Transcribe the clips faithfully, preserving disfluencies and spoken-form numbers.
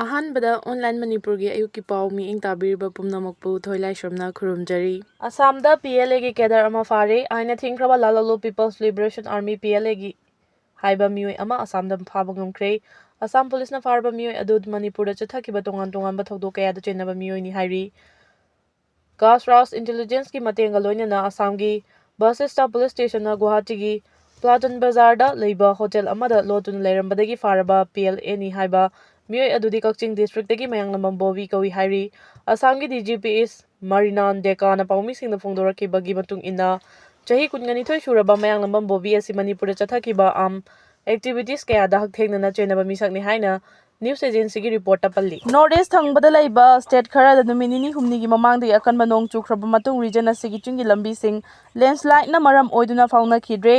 ꯑꯍꯥꯟꯕꯗ ꯑꯣꯟꯂꯥꯏꯟ ꯃꯅꯤꯄꯨꯔꯒꯤ ꯑꯌꯨꯛꯀꯤ ꯄꯥꯎ ꯃꯤꯠꯌꯦꯡ ꯇꯥꯕꯤꯔꯤꯕ ꯄꯨꯝꯅꯃꯛꯄꯨ ꯊꯣꯏꯂꯥꯏꯁ꯭ꯔꯝꯅ ꯈꯨꯔꯨꯝꯖꯔꯤ꯫ ꯑꯁꯥꯝꯗ ꯄꯤ ꯑꯦꯜ ꯑꯦꯒꯤ ꯀꯦꯗꯔ ꯑꯃ ꯐꯥꯔꯦ ꯍꯥꯏꯅ ꯊꯤꯡꯈ꯭ꯔꯕ ꯂꯥꯂꯥꯂꯨ people's liberation army, P L ꯑꯦꯒꯤ ꯍꯥꯏꯕ ꯃꯤꯑꯣꯏ ꯑꯃ ꯑꯁꯥꯝꯗ ꯐꯥꯕ ꯉꯝꯈ꯭ꯔꯦ꯫ ꯑꯁꯥꯝ ꯄꯨꯂꯤꯁꯅ ꯐꯥꯔꯕ ꯃꯤꯑꯣꯏ ꯑꯗꯨ ꯃꯅꯤꯄꯨꯔꯗ ꯆꯠꯊꯈꯤꯕ ꯇꯣꯉꯥꯟ ꯇꯣꯉꯥꯟꯕ ꯊꯧꯗꯣꯛ ꯀꯌꯥꯗ ꯆꯦꯟꯅꯕ ꯃꯤꯑꯣꯏꯅꯤ ꯍꯥꯏꯔꯤ꯫ ꯒꯥꯁ ꯔꯥꯎꯁ ꯏꯟꯇꯦꯂꯤꯖꯦꯟꯁꯀꯤ ꯃꯇꯦꯡꯒ ꯂꯣꯏꯅꯅ ꯑꯁꯥꯝꯒꯤ ꯕꯁꯤꯁꯇꯥ ꯄꯨꯂꯤꯁ ꯁ꯭ꯇꯦꯁꯟꯅ ꯒꯨꯋꯥꯍꯥꯇꯤꯒꯤ ꯄ꯭ꯂꯥꯇꯟ ꯕꯖꯥꯔꯗ ꯂꯩꯕ ꯍꯣꯇꯦꯜ ꯑꯃꯗ ꯂꯣꯠꯇꯨꯅ ꯂꯩꯔꯝꯕꯗꯒꯤ ꯐꯥꯔꯕ ꯄꯤ ꯑꯦꯜ ꯑꯦꯅꯤ ꯍꯥꯏꯕ ꯃꯤꯑꯣꯏ ꯑꯗꯨꯗꯤ ꯀꯛꯆꯤꯡ ꯗꯤꯁꯇ꯭ꯔꯤꯛꯇꯒꯤ ꯃꯌꯥꯡꯂꯝꯕꯝ ꯕꯣꯕꯤ ꯀꯧꯏ ꯍꯥꯏꯔꯤ꯫ ꯑꯁꯥꯝꯒꯤ ꯗꯤ ꯖꯤ ꯄꯤ ꯏꯁ ꯃꯔꯤꯅꯥꯟ ꯗꯦꯀꯥꯅ ꯄꯥꯎꯃꯤꯁꯤꯡꯗ ꯐꯣꯡꯗꯣꯔꯛꯈꯤꯕꯒꯤ ꯃꯇꯨꯡ ꯏꯟꯅ, ꯆꯍꯤ ꯀꯨꯟꯒ ꯅꯤꯊꯣꯏ ꯁꯨꯔꯕ ꯃꯌꯥꯡꯂꯝꯕꯝ ꯕꯣꯕꯤ ꯑꯁꯤ ꯃꯅꯤꯄꯨꯔꯗ ꯆꯠꯊꯈꯤꯕ ꯑꯥꯝ ꯑꯦꯛꯇꯤꯚꯤꯇꯤꯁ ꯀꯌꯥꯗ ꯍꯛꯊꯦꯡꯅꯅ ꯆꯦꯟꯅꯕ ꯃꯤꯁꯛꯅꯤ ꯍꯥꯏꯅ ꯅ꯭ꯌꯨꯁ ꯑꯦꯖꯦꯟꯁꯤꯒꯤ ꯔꯤꯄꯣꯔꯠꯇ ꯄꯜꯂꯤ꯫ ꯅꯣꯔꯠ ꯏꯁ ꯊꯪꯕꯗ ꯂꯩꯕ ꯁ꯭ꯇꯦꯠ ꯈꯔꯗ ꯅꯨꯃꯤꯠ ꯅꯤꯅꯤ ꯍꯨꯝꯅꯤꯒꯤ ꯃꯃꯥꯡꯗꯒꯤ ꯑꯀꯟꯕ ꯅꯣꯡ ꯆꯨꯈ꯭ꯔꯕ ꯃꯇꯨꯡ ꯔꯤꯖꯟ ꯑꯁꯤꯒꯤ ꯆꯤꯡꯒꯤ ꯂꯝꯕꯤꯁꯤꯡ ꯂꯦꯟꯁꯂꯥꯏꯗꯅ ꯃꯔꯝ ꯑꯣꯏꯗꯨꯅ ꯐꯥꯎꯅꯈꯤꯗ꯭ꯔꯦ꯫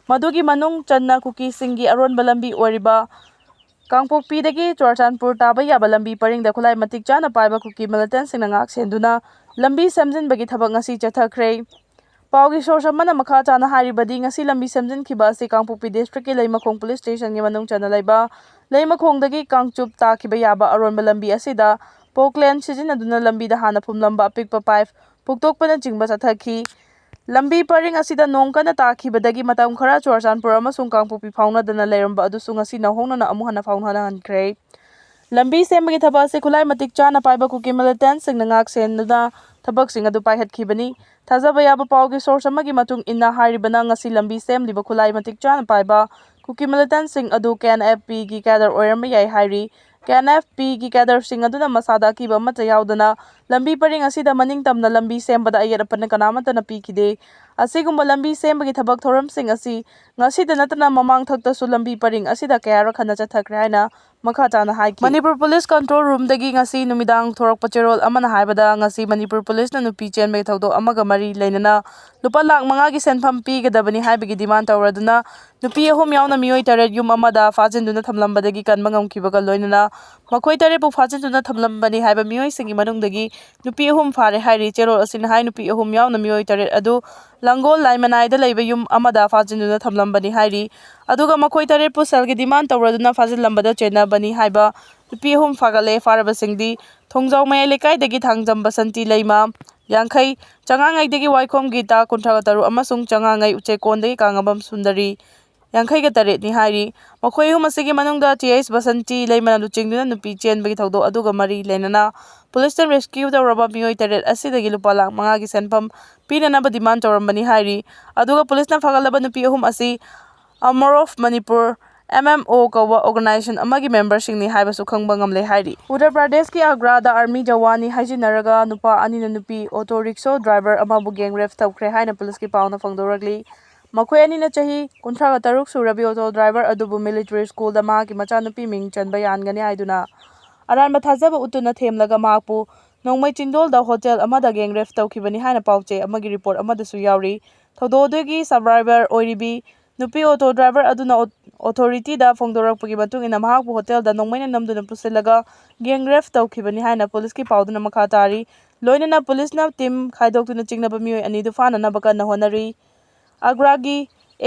ꯃꯗꯨꯒꯤ ꯃꯅꯨꯡ ꯆꯟꯅ ꯀꯨꯀꯤꯁꯤꯡꯒꯤ ꯑꯔꯣꯟꯕ ꯂꯝꯕꯤ ꯑꯣꯏꯔꯤꯕ ꯀꯥꯡꯄꯣꯛꯄꯤꯗꯒꯤ ꯆꯨꯔꯆꯥꯟꯄꯨꯔ ꯇꯥꯕ ꯌꯥꯕ ꯂꯝꯕꯤ ꯄꯔꯤꯡꯗ ꯈꯨꯠꯂꯥꯏ ꯃꯇꯤꯛ ꯆꯥꯅ ꯄꯥꯏꯕ ꯀꯨꯀꯤ ꯃꯤꯂꯤꯇꯦꯟꯁꯤꯡꯅ ꯉꯥꯛ ꯁꯦꯟꯗꯨꯅ ꯂꯝꯕꯤ ꯁꯦꯝꯖꯤꯟꯕꯒꯤ ꯊꯕꯛ ꯉꯁꯤ ꯆꯠꯊꯈ꯭ꯔꯦ꯫ ꯄꯥꯎꯒꯤ ꯁꯣꯔꯁ ꯑꯃꯅ ꯃꯈꯥ ꯇꯥꯅ ꯍꯥꯏꯔꯤꯕꯗꯤ, ꯉꯁꯤ ꯂꯝꯕꯤ ꯁꯦꯝꯖꯤꯟꯈꯤꯕ ꯑꯁꯤ ꯀꯥꯡꯄꯣꯛꯄꯤ ꯗꯤꯁꯇ꯭ꯔꯤꯛꯀꯤ ꯂꯩꯃꯈꯣꯡ ꯄꯨꯂꯤꯁ ꯁ꯭ꯇꯦꯁꯟꯒꯤ ꯃꯅꯨꯡ ꯆꯟꯅ ꯂꯩꯕ ꯂꯩꯃꯈꯣꯡꯗꯒꯤ ꯀꯥꯡꯆꯨꯞ ꯇꯥꯈꯤꯕ ꯌꯥꯕ ꯑꯔꯣꯟꯕ ꯂꯝꯕꯤ ꯑꯁꯤꯗ ꯄꯣꯛꯂꯦꯟ ꯁꯤꯖꯤꯟꯅꯗꯨꯅ ꯂꯝꯕꯤꯗ ꯍꯥꯟꯅ ꯐꯨꯝꯂꯝꯕ ꯑꯄꯤꯛꯄ ꯄꯥꯏꯞ ꯐꯨꯛꯇꯣꯛꯄꯅꯆꯤꯡꯕ ꯆꯠꯊꯈꯤ꯫ ꯂꯝꯕꯤ ꯄꯔꯤꯡ ꯑꯁꯤꯗ ꯅꯣꯡ ꯀꯟꯅ ꯇꯥꯈꯤꯕꯗꯒꯤ ꯃꯇꯝ ꯈꯔ ꯆꯨꯔꯆꯥꯟꯄꯨꯔ ꯑꯃꯁꯨꯡ ꯀꯥꯡꯄꯣꯛꯄꯤ ꯐꯥꯎꯅꯗꯅ ꯂꯩꯔꯝꯕ ꯑꯗꯨꯁꯨ ꯉꯁꯤ ꯅꯧꯍꯧꯅꯅ ꯑꯃꯨꯛ ꯍꯟꯅ ꯐꯥꯎꯅꯍꯟꯈ꯭ꯔꯦ꯫ ꯂꯝꯕꯤ ꯁꯦꯝꯕꯒꯤ ꯊꯕꯛ ꯑꯁꯤ ꯈꯨꯠꯂꯥꯏ ꯃꯇꯤꯛ ꯆꯥꯅ ꯄꯥꯏꯕ ꯀꯨꯀꯤ ꯃꯤꯂꯤꯇꯦꯟꯁꯤꯡꯅ ꯉꯥꯛ ꯁꯦꯟꯗꯨꯅ ꯊꯕꯛꯁꯤꯡ ꯑꯗꯨ ꯄꯥꯏꯈꯠꯈꯤꯕꯅꯤ꯫ ꯊꯥꯖꯕ ꯌꯥꯕ ꯄꯥꯎꯒꯤ ꯁꯣꯔꯁ ꯑꯃꯒꯤ ꯃꯇꯨꯡ ꯏꯟꯅ, ꯍꯥꯏꯔꯤꯕꯅ ꯉꯁꯤ ꯂꯝꯕꯤ ꯁꯦꯝꯂꯤꯕ ꯈꯨꯠꯂꯥꯏ ꯃꯇꯤꯛ ꯆꯥꯅ ꯄꯥꯏꯕ ꯀꯨꯀꯤ ꯃꯤꯂꯤꯇꯦꯟꯁꯤꯡ ꯑꯗꯨ ꯀꯦ ꯑꯦꯟ ꯑꯦꯐ ꯄꯤꯒꯤ ꯀꯦꯗꯔ ꯑꯣꯏꯔꯝꯕ ꯌꯥꯏ ꯍꯥꯏꯔꯤ꯫ ꯀꯦ ꯑꯦꯟ ꯑꯦꯐ ꯄꯤꯒꯤ ꯀꯦꯗꯔꯁꯤꯡ ꯑꯗꯨꯅ ꯃꯁꯥꯗ ꯑꯀꯤꯕ ꯑꯃꯠꯇ ꯌꯥꯎꯗꯅ ꯂꯝꯕꯤ ꯄꯔꯤꯡ ꯑꯁꯤꯗ ꯃꯅꯤꯡ ꯇꯝꯅ ꯂꯝꯕꯤ ꯁꯦꯝꯕꯗ ꯑꯌꯦꯠ ꯑꯄꯟ ꯀꯅꯥꯃꯠꯇꯅ ꯄꯤꯈꯤꯗꯦ꯫ ꯑꯁꯤꯒꯨꯝꯕ ꯂꯝꯕꯤ ꯁꯦꯝꯕꯒꯤ ꯊꯕꯛ ꯊꯧꯔꯝꯁꯤꯡ ꯑꯁꯤ ꯉꯁꯤꯗ ꯅꯠꯇꯅ ꯃꯃꯥꯡ ꯊꯛꯇꯁꯨ ꯂꯝꯕꯤ ꯄꯔꯤꯡ ꯑꯁꯤꯗ ꯀꯌꯥꯔꯛ ꯍꯟꯅ ꯆꯠꯊꯈ꯭ꯔꯦ ꯍꯥꯏꯅ ꯃꯈꯥ ꯇꯥꯅ ꯍꯥꯏꯈꯤ꯫ ꯃꯅꯤꯄꯨꯔ ꯄꯨꯂꯤꯁ ꯀꯟꯇ꯭ꯔꯣꯜ ꯔꯨꯝꯗꯒꯤ ꯉꯁꯤ ꯅꯨꯃꯤꯗꯥꯡ ꯊꯣꯔꯛꯄ ꯆꯦꯔꯣꯜ ꯑꯃꯅ ꯍꯥꯏꯕꯗ, ꯉꯁꯤ ꯃꯅꯤꯄꯨꯔ ꯄꯨꯂꯤꯁꯅ ꯅꯨꯄꯤ ꯆꯦꯟꯕꯒꯤ ꯊꯧꯗꯣꯛ ꯑꯃꯒ ꯃꯔꯤ ꯂꯩꯅꯅ ꯂꯨꯄꯥ ꯂꯥꯈ ꯃꯉꯥꯒꯤ ꯁꯦꯟꯐꯝ ꯄꯤꯒꯗꯕꯅꯤ ꯍꯥꯏꯕꯒꯤ ꯗꯤꯃꯥꯟ ꯇꯧꯔꯗꯨꯅ ꯅꯨꯄꯤ ꯑꯍꯨꯝ ꯌꯥꯎꯅ ꯃꯤꯑꯣꯏ ꯇꯔꯦꯠ ꯌꯨꯝ ꯑꯃꯗ ꯐꯥꯖꯤꯟꯗꯨꯅ ꯊꯝꯂꯝꯕꯗꯒꯤ ꯀꯟꯕ ꯉꯝꯈꯤꯕꯒ ꯂꯣꯏꯅꯅ ꯃꯈꯣꯏ ꯇꯔꯦꯠꯄꯨ ꯐꯥꯖꯤꯟꯗꯨꯅ ꯊꯝꯂꯝꯕꯅꯤ ꯍꯥꯏꯕ ꯃꯤꯑꯣꯏꯁꯤꯡꯒꯤ ꯃꯅꯨꯡꯗꯒꯤ ꯅꯨꯄꯤ ꯑꯍꯨꯝ ꯐꯥꯔꯦ ꯍꯥꯏꯔꯤ꯫ ꯆꯦꯔꯣꯜ ꯑꯁꯤꯅ ꯍꯥꯏ, ꯅꯨꯄꯤ ꯑꯍꯨꯝ ꯌꯥꯎꯅ ꯃꯤꯑꯣꯏ ꯇꯔꯦꯠ ꯑꯗꯨ ꯂꯥꯡꯒꯣꯜ ꯂꯥꯏꯃꯅꯥꯏꯗ ꯂꯩꯕ ꯌꯨꯝ ꯑꯃꯗ ꯐꯥꯖꯤꯟꯗꯨꯅ ꯊꯝꯂꯝꯕꯅꯤ ꯍꯥꯏꯔꯤ꯫ ꯑꯗꯨꯒ ꯃꯈꯣꯏ ꯇꯔꯦꯠꯄꯨ ꯁꯦꯜꯒꯤ ꯗꯤꯃꯥꯟ ꯇꯧꯔꯗꯨꯅ ꯐꯥꯖꯤꯜꯂꯝꯕꯗ ꯆꯦꯟꯅꯕꯅꯤ ꯍꯥꯏꯕ ꯅꯨꯄꯤ ꯑꯍꯨꯝ ꯐꯥꯒꯠꯂꯦ꯫ ꯐꯥꯔꯕꯁꯤꯡꯗꯤ ꯊꯣꯡꯖꯥꯎ ꯃꯌꯥꯏ ꯂꯩꯀꯥꯏꯗꯒꯤ ꯊꯥꯡꯖꯝ ꯕꯁꯟꯇꯤ ꯂꯩꯃ, ꯌꯥꯡꯈꯩ, ꯆꯉꯥꯉꯩꯗꯒꯤ ꯋꯥꯏꯈꯣꯝ ꯒꯤꯇꯥ, ꯀꯨꯟꯊ꯭ꯔꯥ ꯇꯔꯨꯛ, ꯑꯃꯁꯨꯡ ꯆꯉꯥꯉꯩ ꯎꯆꯦꯛꯀꯣꯟꯗꯒꯤ ꯀꯥꯉꯕꯝ ꯁꯨꯟꯗꯔꯤ, ꯌꯥꯡꯈꯩꯒ ꯇꯔꯦꯠꯅꯤ ꯍꯥꯏꯔꯤ꯫ ꯃꯈꯣꯏ ꯑꯍꯨꯝ ꯑꯁꯤꯒꯤ ꯃꯅꯨꯡꯗ ꯇꯤ ꯑꯩꯆ ꯕꯁꯟꯇꯤ ꯂꯩꯃꯅ ꯂꯨꯆꯤꯡꯗꯨꯅ ꯅꯨꯄꯤ ꯆꯦꯟꯕꯒꯤ ꯊꯧꯗꯣꯛ ꯑꯗꯨꯒ ꯃꯔꯤ ꯂꯩꯅꯅ ꯄꯨꯂꯤꯁꯅ ꯔꯦꯁꯀ꯭ꯌꯨ ꯇꯧꯔꯕ ꯃꯤꯑꯣꯏ ꯇꯔꯦꯠ ꯑꯁꯤꯗꯒꯤ ꯂꯨꯄꯥ ꯂꯥꯈ ꯃꯉꯥꯒꯤ ꯁꯦꯟꯐꯝ ꯄꯤꯅꯅꯕ ꯗꯤꯃꯥꯟ ꯇꯧꯔꯝꯕꯅꯤ ꯍꯥꯏꯔꯤ꯫ ꯑꯗꯨꯒ ꯄꯨꯂꯤꯁꯅ ꯐꯥꯒꯠꯂꯕ ꯅꯨꯄꯤ ꯑꯍꯨꯝ ꯑꯁꯤ ꯑꯃꯔ of Manipur, M M O, ꯀꯧꯕ ꯑꯣꯔꯒꯅꯥꯏꯖꯦꯁꯟ ꯑꯃꯒꯤ ꯃꯦꯝꯕꯔꯁꯤꯡꯅꯤ ꯍꯥꯏꯕꯁꯨ ꯈꯪꯕ ꯉꯝꯂꯦ ꯍꯥꯏꯔꯤ꯫ ꯎꯠꯇꯔ ꯄ꯭ꯔꯗꯦꯁꯀꯤ ꯑꯒ꯭ꯔꯥꯗ ꯑꯥꯔꯃꯤ ꯖꯋꯥꯟꯅꯤ ꯍꯥꯏꯖꯤꯟꯅꯔꯒ ꯅꯨꯄꯥ ꯑꯅꯤꯅ ꯅꯨꯄꯤ ꯑꯣꯇꯣ ꯔꯤꯛꯁꯣ ꯗ꯭ꯔꯥꯏꯚꯔ ꯑꯃꯕꯨ ꯒꯦꯡ ꯔꯦꯞ ꯇꯧꯈ꯭ꯔꯦ ꯍꯥꯏꯅ ꯄꯨꯂꯤꯁꯀꯤ ꯄꯥꯎꯅ ꯐꯣꯡꯗꯣꯔꯛꯂꯤ꯫ ꯃꯈꯣꯏ ꯑꯅꯤꯅ ꯆꯍꯤ ꯀꯨꯟꯊ꯭ꯔꯥꯒ ꯇꯔꯨꯛ ꯁꯨꯔꯕꯤ ꯑꯣꯇꯣ ꯗ꯭ꯔꯥꯏꯚꯔ ꯑꯗꯨꯕꯨ ꯃꯤꯂꯤꯇꯔꯤ ꯁ꯭ꯀꯨꯜꯗ ꯃꯍꯥꯛꯀꯤ ꯃꯆꯥꯅꯨꯄꯤ ꯃꯤꯡ ꯆꯟꯕ ꯌꯥꯍꯟꯒꯅꯤ ꯍꯥꯏꯗꯨꯅ ꯑꯔꯥꯟꯕ ꯊꯥꯖꯕ ꯎꯠꯇꯨꯅ ꯊꯦꯝꯂꯒ ꯃꯍꯥꯛꯄꯨ ꯅꯣꯡꯃꯩ ꯆꯤꯡꯗꯣꯜꯗ ꯍꯣꯇꯦꯜ ꯑꯃꯗ ꯒꯦꯡ ꯔꯦꯞ ꯇꯧꯈꯤꯕꯅꯤ ꯍꯥꯏꯅ ꯄꯥꯎꯆꯦ ꯑꯃꯒꯤ ꯔꯤꯄꯣꯔꯠ ꯑꯃꯗꯁꯨ ꯌꯥꯎꯔꯤ꯫ ꯊꯧꯗꯣꯛ ꯑꯗꯨꯒꯤ ꯁꯕꯥꯏꯚꯔ ꯑꯣꯏꯔꯤꯕꯤ ꯅꯨꯄꯤ ꯑꯣꯇꯣ ꯗ꯭ꯔꯥꯏꯚꯔ ꯑꯗꯨꯅ ꯑꯣ-, ꯑꯣꯊꯣꯔꯤꯇꯤꯗ ꯐꯣꯡꯗꯣꯔꯛꯄꯒꯤ ꯃꯇꯨꯡ ꯏꯟꯅ ꯃꯍꯥꯛꯄꯨ ꯍꯣꯇꯦꯜꯗ ꯅꯣꯡꯃꯩꯅ ꯅꯝꯗꯨꯅ ꯄꯨꯁꯤꯜꯂꯒ ꯒꯦꯡ ꯔꯦꯞ ꯇꯧꯈꯤꯕꯅꯤ ꯍꯥꯏꯅ ꯄꯨꯂꯤꯁꯀꯤ ꯄꯥꯎꯗꯨꯅ ꯃꯈꯥ ꯇꯥꯔꯤ꯫ ꯂꯣꯏꯅꯅ ꯄꯨꯂꯤꯁꯅ ꯇꯤꯝ ꯈꯥꯏꯗꯣꯛꯇꯨꯅ ꯆꯤꯡꯅꯕ ꯃꯤꯑꯣꯏ ꯑꯅꯤꯗꯨ ꯐꯥꯅꯅꯕ ꯀꯟꯅ ꯍꯣꯠꯅꯔꯤ꯫ ꯑꯒ꯭ꯔꯥꯒꯤ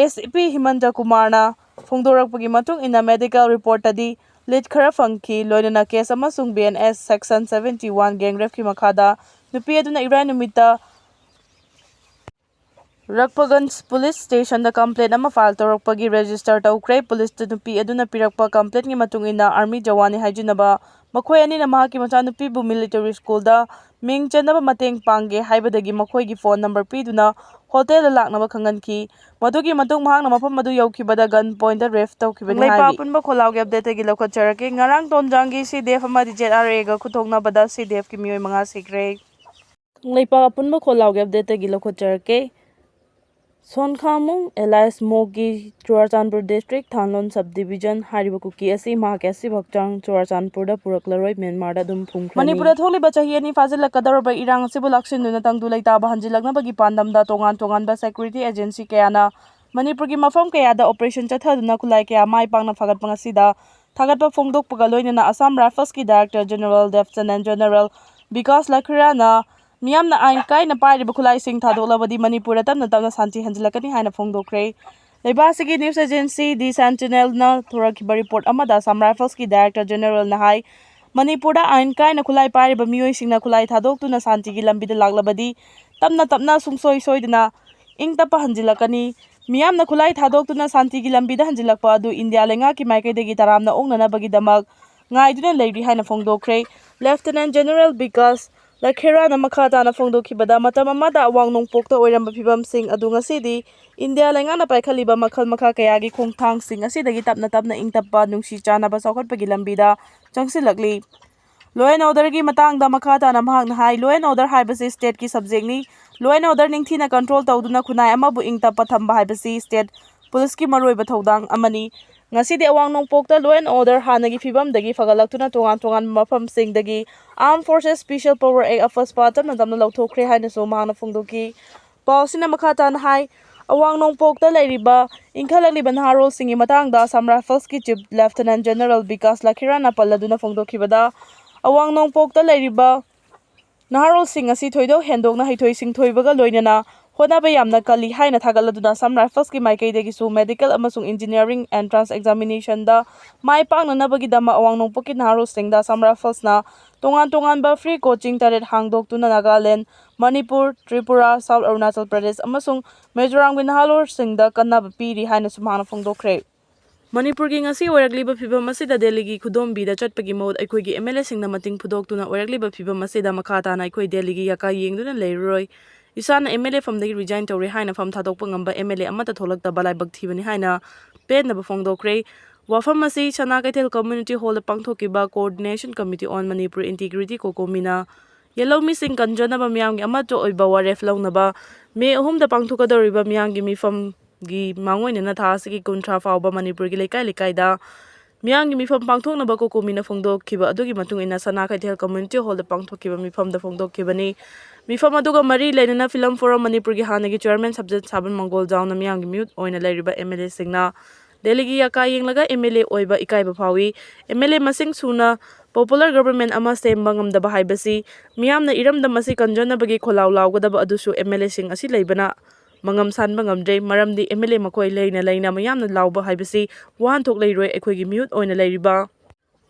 ꯑꯦꯁ ꯄꯤ ꯍꯤꯃꯟꯇ ꯀꯨꯃꯥꯔꯅ ꯐꯣꯡꯗꯣꯔꯛꯄꯒꯤ ꯃꯇꯨꯡ ꯏꯟꯅ ꯃꯦꯗꯤꯀꯦꯜ ꯔꯤꯄꯣꯔꯠꯇꯗꯤ ꯂꯤꯗ ꯈꯔ ꯐꯪꯈꯤ, ꯂꯣꯏꯅꯅ ꯀꯦꯁ ꯑꯃꯁꯨꯡ B N S section seventy one gang ꯔꯦꯞꯀꯤ ꯃꯈꯥꯗ ꯅꯨꯄꯤ ꯑꯗꯨꯅ ꯏꯔꯥꯏ ꯅꯨꯃꯤꯠꯇ ꯔꯛꯄꯒꯟꯖ ꯄꯨꯂꯤꯁ ꯁ꯭ꯇꯦꯁꯟꯗ ꯀꯝꯄ꯭ꯂꯦꯟ ꯑꯃ ꯐꯥꯏꯜ ꯇꯧꯔꯛꯄꯒꯤ ꯔꯦꯖꯤꯁꯇꯔ ꯇꯧꯈ꯭ꯔꯦ꯫ ꯄꯨꯂꯤꯁꯇ ꯅꯨꯄꯤ ꯑꯗꯨꯅ ꯄꯤꯔꯛꯄ ꯀꯝꯄ꯭ꯂꯦꯟꯒꯤ ꯃꯇꯨꯡ ꯏꯟꯅ ꯑꯥꯔꯃꯤ ꯖꯋꯥꯟꯅꯤ ꯍꯥꯏꯖꯤꯟꯅꯕ ꯃꯈꯣꯏ ꯑꯅꯤꯅ ꯃꯍꯥꯛꯀꯤ ꯃꯆꯥꯅꯨꯄꯤꯕꯨ ꯃꯤꯂꯤꯇꯔꯤ ꯁ꯭ꯀꯨꯜꯗ ꯃꯤꯡ ꯆꯟꯅꯕ ꯃꯇꯦꯡ ꯄꯥꯡꯒꯦ ꯍꯥꯏꯕꯗꯒꯤ ꯃꯈꯣꯏꯒꯤ ꯐꯣꯟ ꯅꯝꯕꯔ ꯄꯤꯗꯨꯅ ꯍꯣꯇꯦꯜꯗ ꯂꯥꯛꯅꯕ ꯈꯪꯍꯟꯈꯤ꯫ ꯃꯗꯨꯒꯤ ꯃꯇꯨꯡ ꯃꯍꯥꯛꯅ ꯃꯐꯝ ꯑꯗꯨ ꯌꯧꯈꯤꯕꯗ ꯒꯟ ꯄꯣꯏꯟꯠꯇ ꯔꯦꯞ ꯇꯧꯈꯤꯕꯅꯤ ꯀꯪꯂꯩꯄꯥꯛ ꯍꯥꯏꯔꯤ꯫ ꯑꯄꯨꯟꯕ ꯈꯣꯜꯂꯥꯎꯒꯤ ꯑꯞꯗꯦꯠꯇꯒꯤ ꯂꯧꯈꯠꯆꯔꯛꯀꯦ꯫ ꯉꯔꯥꯡ ꯇꯣꯟꯖꯥꯡꯒꯤ ꯁꯤ ꯗꯤ ꯑꯦꯐ ꯑꯃꯗꯤ ꯖꯦꯠ ꯑꯥꯔ ꯑꯦꯒ ꯈꯨꯠꯊꯣꯛꯅꯕꯗ ꯁꯤ ꯗꯤ ꯑꯦꯐꯀꯤ ꯃꯤꯑꯣꯏ ꯃꯉꯥ ꯁꯤꯈ꯭ꯔꯦ꯫ ꯀꯪꯂꯩꯄꯥꯛ ꯑꯄꯨꯟꯕ ꯈꯣꯜꯂꯥꯎꯒꯤ ꯑꯞꯗꯦꯠꯇꯒꯤ ꯂꯧꯈꯠꯆꯔꯛꯀꯦ꯫ ꯁꯣꯟꯈꯥꯃꯨꯡ ꯑꯦꯂꯥꯏꯁ ꯃꯣꯒꯤ Churachandpur district Thanlon sub division ꯍꯥꯏꯔꯤꯕ ꯀꯨꯀꯤ ꯑꯁꯤ ꯃꯍꯥꯛꯀꯤ ꯑꯁꯤꯕ ꯍꯛꯆꯥꯡ ꯆꯨꯔꯥꯆꯥꯟꯄꯨꯔꯗ ꯄꯨꯔꯛꯂꯔꯣꯏ, ꯃ꯭ꯌꯥꯟꯃꯥꯔꯗ ꯑꯗꯨꯝ ꯐꯨꯝꯈ꯭ꯔꯅꯤ꯫ ꯃꯅꯤꯄꯨꯔꯗ ꯊꯣꯛꯂꯤꯕ ꯆꯍꯤ ꯑꯅꯤ ꯐꯥꯖꯤꯜꯂꯛꯀꯗꯧꯔꯕ ꯏꯔꯥꯡ ꯑꯁꯤꯕꯨ ꯂꯥꯛꯁꯤꯟꯗꯨꯅ ꯇꯪꯗꯨ ꯂꯩꯇꯥꯕ ꯍꯟꯖꯤꯜꯂꯛꯅꯕꯒꯤ ꯄꯥꯟꯗꯝꯗ ꯇꯣꯉꯥꯟ ꯇꯣꯉꯥꯟꯕ ꯁꯦꯀ꯭ꯌꯨꯔꯤꯇꯤ ꯑꯦꯖꯦꯟꯁꯤ ꯀꯌꯥꯅ ꯃꯅꯤꯄꯨꯔꯒꯤ ꯃꯐꯝ ꯀꯌꯥꯗ ꯑꯣꯄꯔꯦꯁꯟ ꯆꯠꯊꯗꯨꯅ ꯈꯨꯠꯂꯥꯏ ꯀꯌꯥ ꯃꯥꯏ ꯄꯥꯛꯅ ꯐꯒꯠꯄ ꯉꯁꯤꯗ ꯊꯥꯒꯠꯄ ꯐꯣꯡꯗꯣꯛꯄꯒ ꯂꯣꯏꯅꯅ ꯑꯁꯥꯝ ꯔꯥꯏꯐꯜꯁꯀꯤ director general lieutenant general Vikas ꯂꯈꯔꯤꯌꯥꯅ ꯃꯤꯌꯥꯝꯅ ꯑꯥꯏꯟ ꯀꯥꯏꯅ ꯄꯥꯏꯔꯤꯕ ꯈꯨꯠꯂꯥꯏꯁꯤꯡ ꯊꯥꯗꯣꯛꯂꯕꯗꯤ ꯃꯅꯤꯄꯨꯔꯗ ꯇꯞꯅ ꯇꯞꯅ ꯁꯥꯟꯇꯤ ꯍꯟꯖꯤꯜꯂꯛꯀꯅꯤ ꯍꯥꯏꯅ ꯐꯣꯡꯗꯣꯛꯈ꯭ꯔꯦ꯫ ꯂꯩꯕꯥꯛ ꯑꯁꯤꯒꯤ news agency The Sentinelꯅ ꯊꯣꯔꯛꯈꯤꯕ report ꯑꯃꯗ Assam Riflesꯀꯤ Director Generalꯅ ꯍꯥꯏ, ꯃꯅꯤꯄꯨꯔꯗ ꯑꯥꯏꯟ ꯀꯥꯏꯅ ꯈꯨꯠꯂꯥꯏ ꯄꯥꯏꯔꯤꯕ ꯃꯤꯑꯣꯏꯁꯤꯡꯅ ꯈꯨꯠꯂꯥꯏ ꯊꯥꯗꯣꯛꯇꯨꯅ ꯁꯥꯟꯇꯤꯒꯤ ꯂꯝꯕꯤꯗ ꯂꯥꯛꯂꯕꯗꯤ ꯇꯞꯅ ꯇꯞꯅ ꯁꯨꯡꯁꯣꯏ ꯁꯣꯏꯗꯅ ꯏꯪ ꯇꯞꯄ ꯍꯟꯖꯤꯜꯂꯛꯀꯅꯤ꯫ ꯃꯤꯌꯥꯝꯅ ꯈꯨꯠꯂꯥꯏ ꯊꯥꯗꯣꯛꯇꯨꯅ ꯁꯥꯟꯇꯤꯒꯤ ꯂꯝꯕꯤꯗ ꯍꯟꯖꯤꯜꯂꯛꯄ ꯑꯗꯨ ꯏꯟꯗꯤꯌꯥ ꯂꯩꯉꯥꯛꯀꯤ ꯃꯥꯏꯀꯩꯗꯒꯤ ꯇꯔꯥꯝꯅ ꯑꯣꯛꯅꯅꯕꯒꯤꯗꯃꯛ ꯉꯥꯏꯗꯨꯅ ꯂꯩꯔꯤ ꯍꯥꯏꯅ ꯐꯣꯡꯗꯣꯛꯈ꯭ꯔꯦ꯫ Lieutenant General ꯕꯤꯀꯥꯁ ꯂꯈꯦꯔꯥꯅ ꯃꯈꯥ ꯇꯥꯅ ꯐꯣꯡꯗꯣꯛꯈꯤꯕꯗ, ꯃꯇꯝ ꯑꯃꯗ ꯑꯋꯥꯡ ꯅꯣꯡꯄꯣꯛꯇ ꯑꯣꯏꯔꯝꯕ ꯐꯤꯕꯝꯁꯤꯡ ꯑꯗꯨ ꯉꯁꯤꯗꯤ ꯏꯟꯗꯤꯌꯥ ꯂꯩꯉꯥꯛꯅ ꯄꯥꯏꯈꯠꯂꯤꯕ ꯃꯈꯜ ꯃꯈꯥ ꯀꯌꯥꯒꯤ ꯈꯣꯡꯊꯥꯡꯁꯤꯡ ꯑꯁꯤꯗꯒꯤ ꯇꯞꯅ ꯇꯞꯅ ꯏꯪ ꯇꯞꯄ, ꯅꯨꯡꯁꯤ ꯆꯥꯟꯅꯕ ꯆꯥꯎꯈꯠꯄꯒꯤ ꯂꯝꯕꯤꯗ ꯆꯪꯁꯤꯜꯂꯛꯂꯤ꯫ Law and Orderꯒꯤ ꯃꯇꯥꯡꯗ ꯃꯈꯥ ꯇꯥꯅ ꯃꯍꯥꯛꯅ ꯍꯥꯏ, Law and Order ꯍꯥꯏꯕꯁꯤ stateꯀꯤ subjectꯅꯤ꯫ Law and Order ꯅꯤꯡꯊꯤꯅ control ꯇꯧꯗꯨꯅ ꯈꯨꯟꯅꯥꯏ ꯑꯃꯕꯨ ꯏꯪ ꯇꯞꯄ ꯊꯝꯕ ꯍꯥꯏꯕꯁꯤ state policeꯀꯤ ꯃꯔꯨꯑꯣꯏꯕ ꯊꯧꯗꯥꯡ ꯑꯃꯅꯤ꯫ ꯉꯁꯤꯗꯤ ꯑꯋꯥꯡ ꯅꯣꯡꯄꯣꯛꯇ law and order ꯍꯥꯟꯅꯒꯤ ꯐꯤꯕꯝꯗꯒꯤ ꯐꯒꯠꯂꯛꯇꯨꯅ ꯇꯣꯉꯥꯟ ꯇꯣꯉꯥꯟꯕ ꯃꯐꯝꯁꯤꯡꯗꯒꯤ Armed Forces Special Power Act, AFSPA ꯇꯞꯅ ꯇꯞꯅ ꯂꯧꯊꯣꯛꯈ꯭ꯔꯦ ꯍꯥꯏꯅꯁꯨ ꯃꯍꯥꯛꯅ ꯐꯣꯡꯗꯣꯛꯈꯤ꯫ ꯄꯥꯎ ꯑꯁꯤꯅ ꯃꯈꯥ ꯇꯥꯅ ꯍꯥꯏ, ꯑꯋꯥꯡ ꯅꯣꯡꯄꯣꯛꯇ ꯂꯩꯔꯤꯕ ꯏꯟꯈꯠꯂꯛꯂꯤꯕ ꯅꯍꯥꯔꯣꯜꯁꯤꯡꯒꯤ ꯃꯇꯥꯡꯗ Assam Riflesꯀꯤ Chief Lieutenant General Vikas ꯂꯈꯤꯔꯥꯅ ꯄꯜꯂꯗꯨꯅ ꯐꯣꯡꯗꯣꯛꯈꯤꯕꯗ, ꯑꯋꯥꯡ ꯅꯣꯡꯄꯣꯛꯇ ꯂꯩꯔꯤꯕ ꯅꯍꯥꯔꯣꯜꯁꯤꯡ ꯑꯁꯤ ꯊꯣꯏꯗꯣꯛ ꯍꯦꯟꯗꯣꯛꯅ ꯍꯩꯊꯣꯏ ꯁꯤꯡꯊꯣꯏꯕꯒ ꯂꯣꯏꯅꯅ ꯍꯣꯠꯅꯕ ꯌꯥꯝꯅ ꯀꯜꯂꯤ ꯍꯥꯏꯅ ꯊꯥꯒꯠꯂꯗꯨꯅ, Assam Riflesꯀꯤ ꯃꯥꯏꯀꯩꯗꯒꯤꯁꯨ medical ꯑꯃꯁꯨꯡ engineering entrance examinationꯗ ꯃꯥꯏ ꯄꯥꯛꯅꯅꯕꯒꯤꯗꯃꯛ ꯑꯋꯥꯡ ꯅꯣꯡꯄꯣꯛꯀꯤ ꯅꯍꯥꯔꯣꯜꯁꯤꯡꯗ Assam Riflesꯅ ꯇꯣꯉꯥꯟ ꯇꯣꯉꯥꯟꯕ free coaching ꯇꯔꯦꯠ ꯍꯥꯡꯗꯣꯛꯇꯨꯅ ꯅꯥꯒꯥꯂꯦꯟ, ꯃꯅꯤꯄꯨꯔ, ꯇ꯭ꯔꯤꯄꯨꯔꯥ, South ꯑꯔꯨꯅꯥꯆꯜ ꯄ꯭ꯔꯗꯦꯁ ꯑꯃꯁꯨꯡ ꯃꯤꯖꯣꯔꯥꯝꯒꯤ ꯅꯍꯥꯔꯣꯜꯁꯤꯡꯗ ꯀꯟꯅꯕ ꯄꯤꯔꯤ ꯍꯥꯏꯅꯁꯨ ꯃꯍꯥꯛꯅ ꯐꯣꯡꯗꯣꯛꯈ꯭ꯔꯦ꯫ ꯃꯅꯤꯄꯨꯔꯒꯤ ꯉꯁꯤ ꯑꯣꯏꯔꯛꯂꯤꯕ ꯐꯤꯕꯝ ꯑꯁꯤꯗ ꯗꯦꯜꯂꯤꯒꯤ ꯈꯨꯗꯣꯝꯕꯤꯗ ꯆꯠꯄꯒꯤ ꯃꯍꯨꯠ ꯑꯩꯈꯣꯏꯒꯤ MLAꯁꯤꯡꯅ ꯃꯇꯦꯡ ꯄꯨꯊꯣꯛꯇꯨꯅ ꯑꯣꯏꯔꯛꯂꯤꯕ ꯐꯤꯕꯝ ꯑꯁꯤꯗ ꯃꯈꯥ ꯇꯥꯅ ꯑꯩꯈꯣꯏ ꯗꯦꯜꯂꯤꯒꯤ ꯌꯥꯀꯥ ꯌꯦꯡꯗꯨꯅ ꯂꯩꯔꯔꯣꯏ꯫ ꯏꯁꯥꯅ MLA ꯐꯝꯗꯒꯤ resign ꯇꯧꯔꯦ ꯍꯥꯏꯅ ꯐꯝ ꯊꯥꯗꯣꯛꯄ ꯉꯝꯕ MLA ꯑꯃꯠꯇ ꯊꯣꯛꯂꯛꯇꯕ ꯂꯥꯏꯕꯛ ꯊꯤꯕꯅꯤ ꯍꯥꯏꯅ ꯄꯦꯟꯗꯕ ꯐꯣꯡꯗꯣꯛꯈ꯭ꯔꯦ꯫ ꯋꯥꯐꯝ ꯑꯁꯤ ꯁꯅꯥ ꯀꯩꯊꯦꯜ Community Hallꯗ ꯄꯥꯡꯊꯣꯛꯈꯤꯕ Coordination Committee on Manipur Integrity, COCOMIꯅ ꯌꯦꯜꯍꯧꯃꯤꯁꯤꯡ ꯀꯟꯖꯅꯕ ꯃꯤꯌꯥꯝꯒꯤ ꯑꯃꯠꯇ ꯑꯣꯏꯕ ꯋꯥꯔꯦꯞ ꯂꯧꯅꯕ ꯃꯦ ꯑꯍꯨꯝꯗ ꯄꯥꯡꯊꯣꯛꯀꯗꯧꯔꯤꯕ ꯃꯤꯌꯥꯝꯒꯤ ꯃꯤꯐꯝꯒꯤ ꯃꯥꯡꯑꯣꯏꯅꯅ ꯊꯥ ꯑꯁꯤꯒꯤ ꯀꯨꯟꯊ꯭ꯔꯥ ꯐꯥꯎꯕ ꯃꯅꯤꯄꯨꯔꯒꯤ ꯂꯩꯀꯥꯏ ꯂꯩꯀꯥꯏꯗ ꯃꯤꯌꯥꯝꯒꯤ ꯃꯤꯐꯝ ꯄꯥꯡꯊꯣꯛꯅꯕ COCOMIꯅ ꯐꯣꯡꯗꯣꯛꯈꯤꯕ ꯑꯗꯨꯒꯤ ꯃꯇꯨꯡ ꯏꯟꯅ ꯁꯅꯥ ꯀꯩꯊꯦꯜ Community Hallꯗ ꯄꯥꯡꯊꯣꯛꯈꯤꯕ ꯃꯤꯐꯝꯗ ꯐꯣꯡꯗꯣꯛꯈꯤꯕꯅꯤ꯫ ꯃꯤꯐꯝ ꯑꯗꯨꯒ ꯃꯔꯤ ꯂꯩꯅꯅ Film Forum ꯃꯅꯤꯄꯨꯔꯒꯤ ꯍꯥꯟꯅꯒꯤ chairman ꯁꯕꯖꯦꯠ ꯁꯥꯕꯟ ꯃꯪꯒꯣꯜ ꯖꯥꯎꯅ ꯃꯤꯌꯥꯝꯒꯤ ꯃꯤꯍꯨꯠ ꯑꯣꯏꯅ ꯂꯩꯔꯤꯕ MLAꯁꯤꯡꯅ ꯗꯦꯜꯂꯤꯒꯤ ꯌꯥꯀꯥ ꯌꯦꯡꯂꯒ MLA ꯑꯣꯏꯕ ꯏꯀꯥꯏꯕ ꯐꯥꯎꯏ꯫ MLA ꯃꯁꯤꯡ ꯁꯨꯅ popular government ꯑꯃ ꯁꯦꯝꯕ ꯉꯝꯗꯕ ꯍꯥꯏꯕꯁꯤ ꯃꯤꯌꯥꯝꯅ ꯏꯔꯝꯗꯝ ꯑꯁꯤ ꯀꯟꯖꯅꯕꯒꯤ ꯈꯣꯜꯂꯥꯎ ꯂꯥꯎꯒꯗꯕ ꯑꯗꯨꯁꯨ MLAꯁꯤꯡ ꯑꯁꯤ ꯂꯩꯕꯅ ꯃꯉꯝ ꯁꯥꯟꯕ ꯉꯝꯗ꯭ꯔꯦ꯫ ꯃꯔꯝꯗꯤ ꯑꯦꯝ ꯑꯦꯜ ꯑꯦ ꯃꯈꯣꯏ ꯂꯩꯅ ꯂꯩꯅ ꯃꯌꯥꯝꯅ ꯂꯥꯎꯕ ꯍꯥꯏꯕꯁꯤ ꯋꯥꯍꯟꯊꯣꯛ ꯂꯩꯔꯣꯏ꯫ ꯑꯩꯈꯣꯏꯒꯤ ꯃꯤꯍꯨꯠ ꯑꯣꯏꯅ ꯂꯩꯔꯤꯕ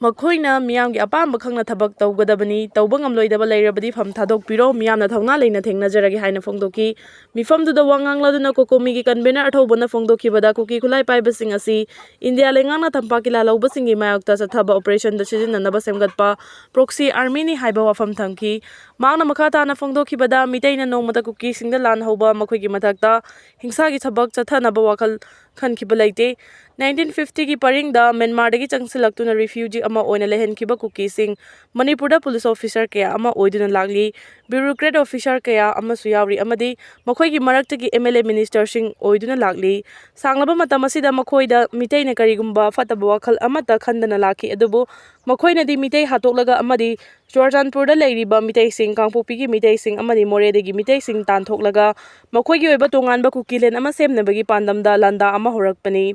ꯃꯈꯣꯏꯅ ꯃꯤꯌꯥꯝꯒꯤ ꯑꯄꯥꯝꯕ ꯈꯪꯅ ꯊꯕꯛ ꯇꯧꯒꯗꯕꯅꯤ꯫ ꯇꯧꯕ ꯉꯝꯂꯣꯏꯗꯕ ꯂꯩꯔꯕꯗꯤ ꯐꯝ ꯊꯥꯗꯣꯛꯄꯤꯔꯣ, ꯃꯤꯌꯥꯝꯅ ꯊꯧꯅꯥ ꯂꯩꯅ ꯊꯦꯡꯅꯖꯔꯒꯦ ꯍꯥꯏꯅ ꯐꯣꯡꯗꯣꯛꯈꯤ꯫ ꯃꯤꯐꯝꯗꯨꯗ ꯋꯥ ꯉꯥꯡꯂꯗꯨꯅ ꯀꯣꯀꯣꯃꯤꯒꯤ ꯀꯟꯚꯦꯅꯔ ꯑꯊꯧꯕꯅ ꯐꯣꯡꯗꯣꯛꯈꯤꯕꯗ, ꯀꯨꯀꯤ ꯈꯨꯠꯂꯥꯏ ꯄꯥꯏꯕꯁꯤꯡ ꯑꯁꯤ ꯏꯟꯗꯤꯌꯥ ꯂꯩꯉꯥꯛꯅ ꯇꯝꯄꯥꯛꯀꯤ ꯂꯥꯜꯍꯧꯕꯁꯤꯡꯒꯤ ꯃꯥꯌꯣꯛꯇ ꯆꯠꯊꯕ ꯑꯣꯄꯔꯦꯁꯟꯗ ꯁꯤꯖꯤꯟꯅꯅꯕ ꯁꯦꯝꯒꯠꯄ ꯄ꯭ꯔꯣꯛꯁꯤ ꯑꯥꯔꯃꯤꯅꯤ ꯍꯥꯏꯕ ꯋꯥꯐꯝ ꯊꯝꯈꯤ꯫ ꯃꯍꯥꯛꯅ ꯃꯈꯥ ꯇꯥꯅ ꯐꯣꯡꯗꯣꯛꯈꯤꯕꯗ, ꯃꯤꯇꯩꯅ ꯅꯣꯡꯃꯇ ꯀꯨꯀꯤꯁꯤꯡꯗ ꯂꯥꯟ ꯍꯧꯕ, ꯃꯈꯣꯏꯒꯤ ꯃꯊꯛꯇ ꯍꯤꯡꯁꯥꯒꯤ ꯊꯕꯛ ꯆꯠꯊꯅꯕ ꯋꯥꯈꯜ ꯈꯟꯈꯤꯕ ꯂꯩꯇꯦ꯫ ꯅꯥꯏꯟꯇꯤꯟ ꯐꯤꯐꯇꯤꯒꯤ ꯄꯔꯤꯡꯗ ꯃ꯭ꯌꯥꯟꯃꯥꯔꯗꯒꯤ ꯆꯪꯁꯤꯜꯂꯛꯇꯨꯅ ꯔꯤꯐ꯭ꯌꯨꯖꯤ ꯑꯃ ꯑꯣꯏꯅ ꯂꯩꯍꯟꯈꯤꯕ ꯀꯨꯀꯤꯁꯤꯡ ꯃꯅꯤꯄꯨꯔꯗ ꯄꯨꯂꯤꯁ ꯑꯣꯐꯤꯁꯥꯔ ꯀꯌꯥ ꯑꯃ ꯑꯣꯏꯗꯨꯅ ꯂꯥꯛꯂꯤ, ꯕ꯭ꯌꯨꯔꯣꯀ꯭ꯔꯦꯠ ꯑꯣꯐꯤꯁꯥꯔ ꯀꯌꯥ ꯑꯃꯁꯨ ꯌꯥꯎꯔꯤ ꯑꯃꯗꯤ ꯃꯈꯣꯏꯒꯤ ꯃꯔꯛꯇꯒꯤ ꯑꯦꯝ ꯑꯦꯜ ꯑꯦ ꯃꯤꯅꯤꯁꯇꯔꯁꯤꯡ ꯑꯣꯏꯗꯨꯅ ꯂꯥꯛꯂꯤ꯫ ꯁꯥꯡꯂꯕ ꯃꯇꯝ ꯑꯁꯤꯗ ꯃꯈꯣꯏꯗ ꯃꯤꯇꯩꯅ ꯀꯔꯤꯒꯨꯝꯕ ꯐꯠꯇꯕ ꯋꯥꯈꯜ ꯑꯃꯠꯇ ꯈꯟꯗꯅ ꯂꯥꯛꯈꯤ, ꯑꯗꯨꯕꯨ ꯃꯈꯣꯏꯅꯗꯤ ꯃꯤꯇꯩ ꯍꯥꯠꯇꯣꯛꯂꯒ ꯑꯃꯗꯤ ꯆꯨꯔꯆꯥꯟꯄꯨꯔꯗ ꯂꯩꯔꯤꯕ ꯃꯤꯇꯩꯁꯤꯡ, ꯀꯥꯡꯄꯣꯛꯄꯤꯒꯤ ꯃꯤꯇꯩꯁꯤꯡ ꯑꯃꯗꯤ ꯃꯣꯔꯦꯗꯒꯤ ꯃꯤꯇꯩꯁꯤꯡ ꯇꯥꯟꯊꯣꯛꯂꯒ ꯃꯈꯣꯏꯒꯤ ꯑꯣꯏꯕ ꯇꯣꯉꯥꯟꯕ ꯀꯨꯀꯤꯂꯦꯟ ꯑꯃ ꯁꯦꯝꯅꯕꯒꯤ ꯄꯥꯟꯗꯝꯗ ꯂꯥꯟꯗꯥ ꯑꯃ ꯍꯧꯔꯛꯄꯅꯤ꯫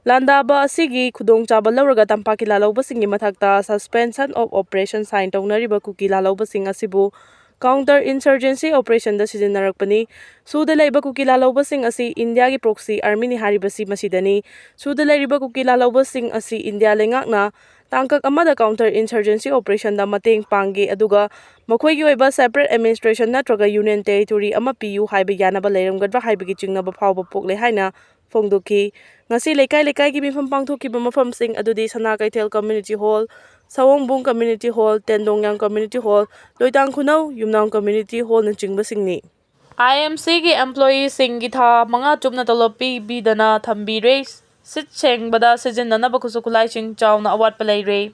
ꯂꯥꯟꯗꯥꯕ ꯑꯁꯤꯒꯤ ꯈꯨꯗꯣꯡꯆꯥꯕ ꯂꯧꯔꯒ ꯇꯝꯄꯥꯛꯀꯤ ꯂꯥꯜꯍꯧꯕꯁꯤꯡꯒꯤ ꯃꯊꯛꯇ Suspension of Operation sign ꯇꯧꯅꯔꯤꯕ ꯀꯨꯀꯤ ꯂꯥꯜꯍꯧꯕꯁꯤꯡ ꯑꯁꯤꯕꯨ counter insurgency operationꯗ ꯁꯤꯖꯤꯟꯅꯔꯛꯄꯅꯤ꯫ ꯁꯨꯗ ꯂꯩꯕ ꯀꯨꯀꯤ ꯂꯥꯜꯍꯧꯕꯁꯤꯡ ꯑꯁꯤ ꯏꯟꯗꯤꯌꯥꯒꯤ proxy armyꯅꯤ ꯍꯥꯏꯔꯤꯕꯁꯤ ꯃꯁꯤꯗꯅꯤ꯫ ꯁꯨꯗ ꯂꯩꯔꯤꯕ ꯀꯨꯀꯤ ꯂꯥꯜꯍꯧꯕꯁꯤꯡ ꯑꯁꯤ ꯏꯟꯗꯤꯌꯥ ꯂꯩꯉꯥꯛꯅ ꯇꯥꯡꯀꯛ ꯑꯃꯗ counter insurgency operationꯗ ꯃꯇꯦꯡ ꯄꯥꯡꯒꯦ, ꯑꯗꯨꯒ ꯃꯈꯣꯏꯒꯤ ꯑꯣꯏꯕ separate administration ꯅꯠꯇ꯭ꯔꯒ union territory ꯑꯃ ꯄꯤꯌꯨ ꯍꯥꯏꯕ ꯌꯥꯅꯕ ꯂꯩꯔꯝꯒꯗ꯭ꯔꯥ ꯍꯥꯏꯕꯒꯤ ꯆꯤꯡꯅꯕ ꯐꯥꯎꯕ ꯄꯣꯛꯂꯦ ꯍꯥꯏꯅ ꯐꯣꯡꯗꯣꯛꯈꯤ꯫ ꯉꯁꯤ ꯂꯩꯀꯥꯏ ꯂꯩꯀꯥꯏꯒꯤ ꯃꯤꯐꯝ ꯄꯥꯡꯊꯣꯛꯈꯤꯕ ꯃꯐꯝꯁꯤꯡ ꯑꯗꯨꯗꯤ ꯁꯅꯥ ꯀꯩꯊꯦꯜ Community Hall, ꯁꯑꯣꯝꯕꯨꯡ Community Hall, ꯇꯦꯟꯗꯣꯡꯌꯥꯡ Community Hall, ꯂꯣꯏꯇꯥꯡ ꯈꯨꯅꯧ, ꯌꯨꯝꯅꯥꯝ Community Hallꯅꯆꯤꯡꯕꯁꯤꯡꯅꯤ꯫ ꯑꯥꯏ ꯑꯦꯝ ꯁꯤꯒꯤ employeeꯁꯤꯡꯒꯤ ꯊꯥ ꯃꯉꯥ ꯆꯨꯞꯅ ꯇꯣꯂꯣꯞ ꯄꯤꯕꯤꯗꯅ ꯊꯝꯕꯤꯔꯦ꯫ ꯁꯤꯠ ꯁꯦꯡꯕꯗ ꯁꯤꯖꯤꯟꯅꯅꯕ ꯈꯨꯠꯁꯨ ꯈꯨꯠꯂꯥꯏꯁꯤꯡ ꯆꯥꯎꯅ ꯑꯋꯥꯠꯄ ꯂꯩꯔꯦ꯫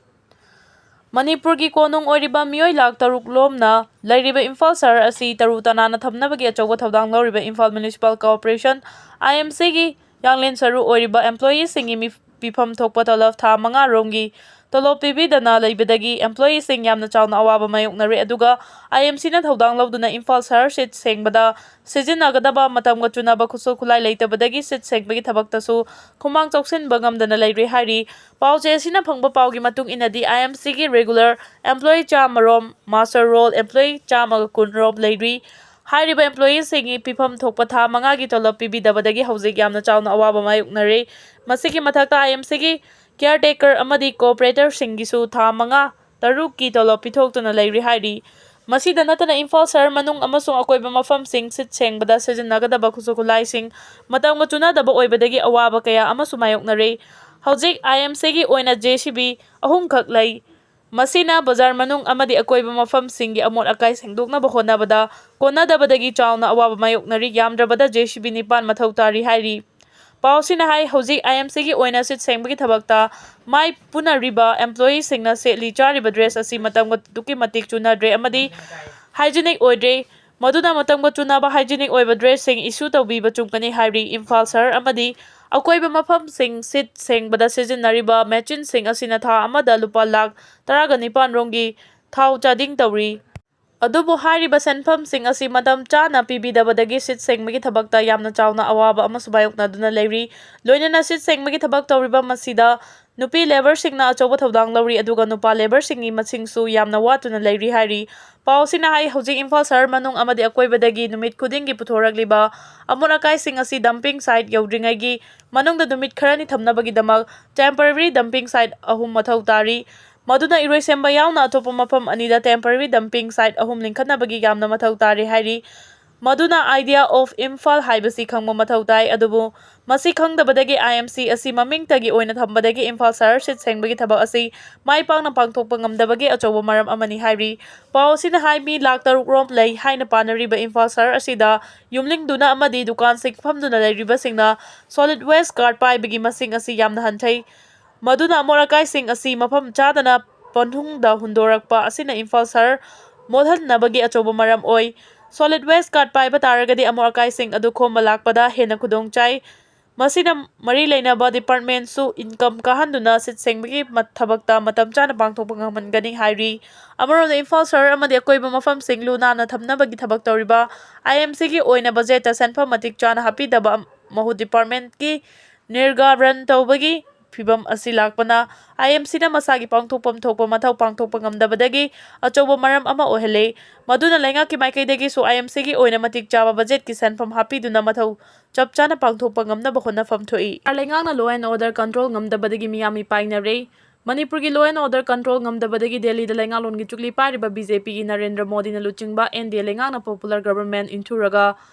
ꯃꯅꯤꯄꯨꯔꯒꯤ ꯀꯣꯅꯨꯡ ꯑꯣꯏꯔꯤꯕ ꯃꯤꯑꯣꯏ ꯂꯥꯈ ꯇꯔꯨꯛ ꯂꯣꯝꯅ ꯂꯩꯔꯤꯕ ꯏꯝꯐꯥꯜ ꯁꯍꯔ ꯑꯁꯤ ꯇꯔꯨ ꯇꯅꯥꯟꯅ ꯊꯝꯅꯕꯒꯤ ꯑꯆꯧꯕ ꯊꯧꯗꯥꯡ ꯂꯧꯔꯤꯕ ꯏꯝꯐꯥꯜ Municipal Corporation, ꯑꯥꯏ ꯑꯦꯝ ꯁꯤꯒꯤ ꯌꯥꯡꯂꯦꯟ ꯁꯔꯨ ꯑꯣꯏꯔꯤꯕ employeeꯁꯤꯡꯒꯤ ꯃꯤ-, ꯄꯤꯐꯝ ꯊꯣꯛꯄ ꯇꯣꯂꯣꯞ ꯊꯥ ꯃꯉꯥ ꯔꯣꯝꯒꯤ ꯇꯣꯂꯣꯞ ꯄꯤꯕꯤꯗꯅ ꯂꯩꯕꯗꯒꯤ employeeꯁꯤꯡ ꯌꯥꯝꯅ ꯆꯥꯎꯅ ꯑꯋꯥꯕ ꯃꯥꯌꯣꯛꯅꯔꯦ꯫ ꯑꯗꯨꯒ ꯑꯥꯏ ꯑꯦꯝ ꯁꯤꯅ ꯊꯧꯗꯥꯡ ꯂꯧꯗꯨꯅ ꯏꯝꯐꯥꯜ ꯁꯍꯔ ꯁꯤꯠ ꯁꯦꯡꯕꯗ ꯁꯤꯖꯤꯟꯅꯒꯗꯕ ꯃꯇꯝꯒ ꯆꯨꯅꯕ ꯈꯨꯠꯁꯨ ꯈꯨꯠꯂꯥꯏ ꯂꯩꯇꯕꯗꯒꯤ ꯁꯤꯠ ꯁꯦꯡꯕꯒꯤ ꯊꯕꯛꯇꯁꯨ ꯈꯨꯃꯥꯡ ꯆꯥꯎꯁꯤꯟꯕ ꯉꯝꯗꯅ ꯂꯩꯔꯦ ꯍꯥꯏꯔꯤ꯫ ꯄꯥꯎ ꯆꯦ ꯑꯁꯤꯅ ꯐꯪꯕ ꯄꯥꯎꯒꯤ ꯃꯇꯨꯡ ꯏꯟꯅꯗꯤ, ꯑꯥꯏ ꯑꯦꯝ ꯁꯤꯒꯤ regular employee ꯆꯥꯝꯃ ꯔꯣꯝ, master roll employee ꯆꯥꯝꯃꯒ ꯀꯨꯟ ꯔꯣꯝ ꯂꯩꯔꯤ꯫ ꯍꯥꯏꯔꯤꯕ ꯑꯦꯝꯄ꯭ꯂꯣꯌꯤꯁꯤꯡꯒꯤ ꯄꯤꯐꯝ ꯊꯣꯛꯄ ꯊꯥ ꯃꯉꯥꯒꯤ ꯇꯣꯂꯣꯞ ꯄꯤꯕꯤꯗꯕꯗꯒꯤ ꯍꯧꯖꯤꯛ ꯌꯥꯝꯅ ꯆꯥꯎꯅ ꯑꯋꯥꯕ ꯃꯥꯌꯣꯛꯅꯔꯦ꯫ ꯃꯁꯤꯒꯤ ꯃꯊꯛꯇ ꯑꯥꯏ ꯑꯦꯝ ꯁꯤꯒꯤ ꯀꯤꯌꯔ ꯇꯦꯀꯔ ꯑꯃꯗꯤ ꯀꯣꯑꯣꯄꯔꯦꯇꯔꯁꯤꯡꯒꯤꯁꯨ ꯊꯥ ꯃꯉꯥ ꯇꯔꯨꯛꯀꯤ ꯇꯣꯂꯣꯞ ꯄꯤꯊꯣꯛꯇꯨꯅ ꯂꯩꯔꯤ ꯍꯥꯏꯔꯤ꯫ ꯃꯁꯤꯗ ꯅꯠꯇꯅ ꯏꯝꯐꯥꯜ ꯁꯍꯔ ꯃꯅꯨꯡ ꯑꯃꯁꯨꯡ ꯑꯀꯣꯏꯕ ꯃꯐꯝꯁꯤꯡ ꯁꯤꯠ ꯁꯦꯡꯕꯗ ꯁꯤꯖꯤꯟꯅꯒꯗꯕ ꯈꯨꯠꯁꯨ ꯈꯨꯠꯂꯥꯏꯁꯤꯡ ꯃꯇꯝꯒ ꯆꯨꯅꯗꯕ ꯑꯣꯏꯕꯗꯒꯤ ꯑꯋꯥꯕ ꯀꯌꯥ ꯑꯃꯁꯨ ꯃꯥꯌꯣꯛꯅꯔꯦ꯫ ꯍꯧꯖꯤꯛ ꯑꯥꯏ ꯑꯦꯝ ꯁꯤꯒꯤ ꯑꯣꯏꯅ ꯖꯦ ꯁꯤ ꯕꯤ ꯑꯍꯨꯝꯈꯛ ꯂꯩ꯫ ꯃꯁꯤꯅ ꯕꯖꯥꯔ ꯃꯅꯨꯡ ꯑꯃꯗꯤ ꯑꯀꯣꯏꯕ ꯃꯐꯝꯁꯤꯡꯒꯤ ꯑꯃꯣꯠ ꯑꯀꯥꯏ ꯁꯦꯡꯗꯣꯛꯅꯕ ꯍꯣꯠꯅꯕꯗ ꯀꯣꯟꯅꯗꯕꯗꯒꯤ ꯆꯥꯎꯅ ꯑꯋꯥꯕ ꯃꯥꯌꯣꯛꯅꯔꯤ꯫ ꯌꯥꯝꯗ꯭ꯔꯕꯗ ꯖꯦ ꯁꯤ ꯕꯤ ꯅꯤꯄꯥꯟ ꯃꯊꯧ ꯇꯥꯔꯤ ꯍꯥꯏꯔꯤ꯫ ꯄꯥꯎ ꯑꯁꯤꯅ ꯍꯥꯏ, ꯍꯧꯖꯤꯛ ꯑꯥꯏ ꯑꯦꯝ ꯁꯤꯒꯤ ꯑꯣꯏꯅ ꯁꯤꯠ ꯁꯦꯡꯕꯒꯤ ꯊꯕꯛꯇ ꯃꯥꯏ ꯄꯨꯅꯔꯤꯕ ꯑꯦꯝꯄ꯭ꯂꯣꯌꯤꯁꯤꯡꯅ ꯁꯦꯠꯂꯤ ꯆꯥꯔꯤꯕ ꯗ꯭ꯔꯦꯁ ꯑꯁꯤ ꯃꯇꯝꯒ ꯑꯗꯨꯛꯀꯤ ꯃꯇꯤꯛ ꯆꯨꯅꯗ꯭ꯔꯦ ꯑꯃꯗꯤ ꯍꯥꯏꯖꯤꯅꯤꯛ ꯑꯣꯏꯗ꯭ꯔꯦ꯫ ꯃꯗꯨꯅ ꯃꯇꯝꯒ ꯆꯨꯅꯕ ꯍꯥꯏꯖꯤꯅꯤꯛ ꯑꯣꯏꯕ ꯗ꯭ꯔꯦꯁꯁꯤꯡ ꯏꯁꯨ ꯇꯧꯕꯤꯕ ꯆꯨꯝꯒꯅꯤ ꯍꯥꯏꯔꯤ꯫ ꯏꯝꯐꯥꯜ ꯁꯍꯔ ꯑꯃꯗꯤ ꯑꯀꯣꯏꯕ ꯃꯐꯝꯁꯤꯡ ꯁꯤꯠ ꯁꯦꯡꯕꯗ ꯁꯤꯖꯤꯟꯅꯔꯤꯕ ꯃꯦꯆꯤꯟꯁꯤꯡ ꯑꯁꯤꯅ ꯊꯥ ꯑꯃꯗ ꯂꯨꯄꯥ ꯂꯥꯈ ꯇꯔꯥꯒ ꯅꯤꯄꯥꯟ ꯔꯣꯝꯒꯤ ꯊꯥꯎ ꯆꯥꯗꯤꯡ ꯇꯧꯔꯤ꯫ ꯑꯗꯨꯕꯨ ꯍꯥꯏꯔꯤꯕ ꯁꯦꯟꯐꯝꯁꯤꯡ ꯑꯁꯤ ꯃꯇꯝ ꯆꯥꯅ ꯄꯤꯕꯤꯗꯕꯗꯒꯤ ꯁꯤꯠ ꯁꯦꯡꯕꯒꯤ ꯊꯕꯛꯇ ꯌꯥꯝꯅ ꯆꯥꯎꯅ ꯑꯋꯥꯕ ꯑꯃꯁꯨ ꯃꯥꯌꯣꯛꯅꯗꯨꯅ ꯂꯩꯔꯤ꯫ ꯂꯣꯏꯅꯅ ꯁꯤꯠ ꯁꯦꯡꯕꯒꯤ ꯊꯕꯛ ꯇꯧꯔꯤꯕ ꯃꯁꯤꯗ ꯅꯨꯄꯤ ꯂꯦꯕꯔꯁꯤꯡꯅ ꯑꯆꯧꯕ ꯊꯧꯗꯥꯡ ꯂꯧꯔꯤ, ꯑꯗꯨꯒ ꯅꯨꯄꯥ ꯂꯦꯕꯔꯁꯤꯡꯒꯤ ꯃꯁꯤꯡꯁꯨ ꯌꯥꯝꯅ ꯋꯥꯠꯇꯨꯅ ꯂꯩꯔꯤ ꯍꯥꯏꯔꯤ꯫ ꯄꯥꯎ ꯑꯁꯤꯅ ꯍꯥꯏ, ꯍꯧꯖꯤꯛ ꯏꯝꯐꯥꯜ ꯁꯍꯔ ꯃꯅꯨꯡ ꯑꯃꯗꯤ ꯑꯀꯣꯏꯕꯗꯒꯤ ꯅꯨꯃꯤꯠ ꯈꯨꯗꯤꯡꯒꯤ ꯄꯨꯊꯣꯔꯛꯂꯤꯕ ꯑꯃꯣꯠ ꯑꯀꯥꯏꯁꯤꯡ ꯑꯁꯤ ꯗꯝꯄꯤꯡ ꯁꯥꯏꯠ ꯌꯧꯗ꯭ꯔꯤꯉꯩꯒꯤ ꯃꯅꯨꯡꯗ ꯅꯨꯃꯤꯠ ꯈꯔꯅꯤ ꯊꯝꯅꯕꯒꯤꯗꯃꯛ ꯇꯦꯝꯄꯔꯔꯤ ꯗꯝꯄꯤꯡ ꯁꯥꯏꯠ ꯑꯍꯨꯝ ꯃꯊꯧ ꯇꯥꯔꯤ꯫ ꯃꯗꯨꯅ ꯏꯔꯣꯏꯁꯦꯝꯕ ꯌꯥꯎꯅ ꯑꯇꯣꯞꯄ ꯃꯐꯝ ꯑꯅꯤꯗ ꯇꯦꯝꯄꯔꯔꯤ ꯗꯝꯄꯤꯡ ꯁꯥꯏꯠ ꯑꯍꯨꯝ ꯂꯤꯡꯈꯠꯅꯕꯒꯤ ꯌꯥꯝꯅ ꯃꯊꯧ ꯇꯥꯔꯤ ꯍꯥꯏꯔꯤ꯫ ꯃꯗꯨꯅ ꯑꯥꯏꯗꯤꯌꯥ ꯑꯣꯐ ꯏꯝꯐꯥꯜ ꯍꯥꯏꯕꯁꯤ ꯈꯪꯕ ꯃꯊꯧ ꯇꯥꯏ꯫ ꯑꯗꯨꯕꯨ ꯃꯁꯤ ꯈꯪꯗꯕꯗꯒꯤ ꯑꯥꯏ ꯑꯦꯝ ꯁꯤ ꯑꯁꯤ ꯃꯃꯤꯡꯇꯒꯤ ꯑꯣꯏꯅ ꯊꯝꯕꯗꯒꯤ ꯏꯝꯐꯥꯜ ꯁꯍꯔ ꯁꯤꯠ ꯁꯦꯡꯕꯒꯤ ꯊꯕꯛ ꯑꯁꯤ ꯃꯥꯏ ꯄꯥꯛꯅ ꯄꯥꯡꯊꯣꯛꯄ ꯉꯝꯗꯕꯒꯤ ꯑꯆꯧꯕ ꯃꯔꯝ ꯑꯃꯅꯤ ꯍꯥꯏꯔꯤ꯫ ꯄꯥꯎ ꯑꯁꯤꯅ ꯍꯥꯏ, ꯃꯤ ꯂꯥꯈ ꯇꯔꯨꯛ ꯔꯣꯝ ꯂꯩ ꯍꯥꯏꯅ ꯄꯥꯅꯔꯤꯕ ꯏꯝꯐꯥꯜ ꯁꯍꯔ ꯑꯁꯤꯗ ꯌꯨꯝꯂꯤꯡꯗꯨꯅ ꯑꯃꯗꯤ ꯗꯨꯀꯥꯟꯁꯤꯡ ꯐꯝꯗꯨꯅ ꯂꯩꯔꯤꯕꯁꯤꯡꯅ ꯁꯣꯂꯤꯗ ꯋꯦꯁ ꯀꯥꯔꯠ ꯄꯥꯏꯕꯒꯤ ꯃꯁꯤꯡ ꯑꯁꯤ ꯌꯥꯝꯅ ꯍꯟꯊꯩ꯫ ꯃꯗꯨꯅ ꯑꯃꯣꯠ ꯑꯀꯥꯏꯁꯤꯡ ꯑꯁꯤ ꯃꯐꯝ ꯆꯥꯗꯅ ꯄꯟꯊꯨꯡꯗ ꯍꯨꯟꯗꯣꯔꯛꯄ ꯑꯁꯤꯅ ꯏꯝꯐꯥꯜ ꯁꯍꯔ ꯃꯣꯠꯍꯟꯅꯕꯒꯤ ꯑꯆꯧꯕ ꯃꯔꯝ ꯑꯣꯏ꯫ ꯁꯣꯂꯤꯗ ꯋꯦꯁ ꯀꯥꯔꯠ ꯄꯥꯏꯕ ꯇꯥꯔꯒꯗꯤ ꯑꯃꯣꯠ ꯑꯀꯥꯏꯁꯤꯡ ꯑꯗꯨ ꯈꯣꯝꯕ ꯂꯥꯛꯄꯗ ꯍꯦꯟꯅ ꯈꯨꯗꯣꯡ ꯆꯥꯏ꯫ ꯃꯁꯤꯅ ꯃꯔꯤ ꯂꯩꯅꯕ ꯗꯤꯄꯥꯔꯠꯃꯦꯟꯁꯨ ꯏꯟꯀꯝ ꯀꯥꯍꯟꯗꯨꯅ ꯁꯤꯠ ꯁꯦꯡꯕꯒꯤ ꯃ-, ꯊꯕꯛꯇ ꯃꯇꯝ ꯆꯥꯅ ꯄꯥꯡꯊꯣꯛꯄ ꯉꯝꯍꯟꯒꯅꯤ ꯍꯥꯏꯔꯤ꯫ ꯑꯃꯔꯣꯝꯗ ꯏꯝꯐꯥꯜ ꯁꯍꯔ ꯑꯃꯗꯤ ꯑꯀꯣꯏꯕ ꯃꯐꯝꯁꯤꯡ ꯂꯨ ꯅꯥꯟꯅ ꯊꯝꯅꯕꯒꯤ ꯊꯕꯛ ꯇꯧꯔꯤꯕ ꯑꯥꯏ ꯑꯦꯝ ꯁꯤꯒꯤ ꯑꯣꯏꯅ ꯕꯖꯦꯠꯇ ꯁꯦꯟꯐꯝ ꯃꯇꯤꯛ ꯆꯥꯅ ꯍꯥꯞꯄꯤꯗꯕ ꯃꯍꯨꯠ ꯗꯤꯄꯥꯔꯠꯃꯦꯟꯠꯀꯤ ꯅꯤꯔꯒꯥ ꯔꯟ ꯇꯧꯕꯒꯤ ꯐꯤꯚꯝ ꯑꯁꯤ ꯂꯥꯛꯄꯅ IMCꯅ ꯃꯁꯥꯒꯤ ꯄꯥꯡꯊꯣꯛꯐꯝ ꯊꯣꯛꯄ ꯃꯊꯧ ꯄꯥꯡꯊꯣꯛꯄ ꯉꯝꯗꯕꯗꯒꯤ ꯑꯆꯧꯕ ꯃꯔꯝ ꯑꯃ ꯑꯣꯏꯍꯜꯂꯦ꯫ ꯃꯗꯨꯅ ꯂꯩꯉꯥꯛꯀꯤ ꯃꯥꯏꯀꯩꯗꯒꯤꯁꯨ IMCꯒꯤ ꯑꯣꯏꯅ ꯃꯇꯤꯛ ꯆꯥꯕ ꯕꯖꯦꯠꯀꯤ ꯁꯦꯟꯐꯝ ꯍꯥꯞꯄꯤꯗꯨꯅ ꯃꯊꯧ ꯆꯞ ꯆꯥꯅ ꯄꯥꯡꯊꯣꯛꯄ ꯉꯝꯅꯕ ꯍꯣꯠꯅꯐꯝ ꯊꯣꯛꯏ꯫ ꯂꯩꯉꯥꯛꯅ law and order control ꯉꯝꯗꯕꯗꯒꯤ ꯃꯤꯌꯥꯝ ꯃꯤꯄꯥꯏꯅꯔꯦ꯫ ꯃꯅꯤꯄꯨꯔꯒꯤ law and order control ꯉꯝꯗꯕꯗꯒꯤ ꯗꯦꯜꯂꯤꯗ ꯂꯩꯉꯥꯛꯂꯣꯟꯒꯤ ꯆꯨꯛꯂꯤ ꯄꯥꯏꯔꯤꯕ BJPꯒꯤ ꯅꯔꯦꯟꯗ꯭ꯔ ꯃꯣꯗꯤꯅ ꯂꯨꯆꯤꯡꯕ NDA ꯂꯩꯉꯥꯛꯅ popular government ꯏꯟꯊꯨꯔꯒ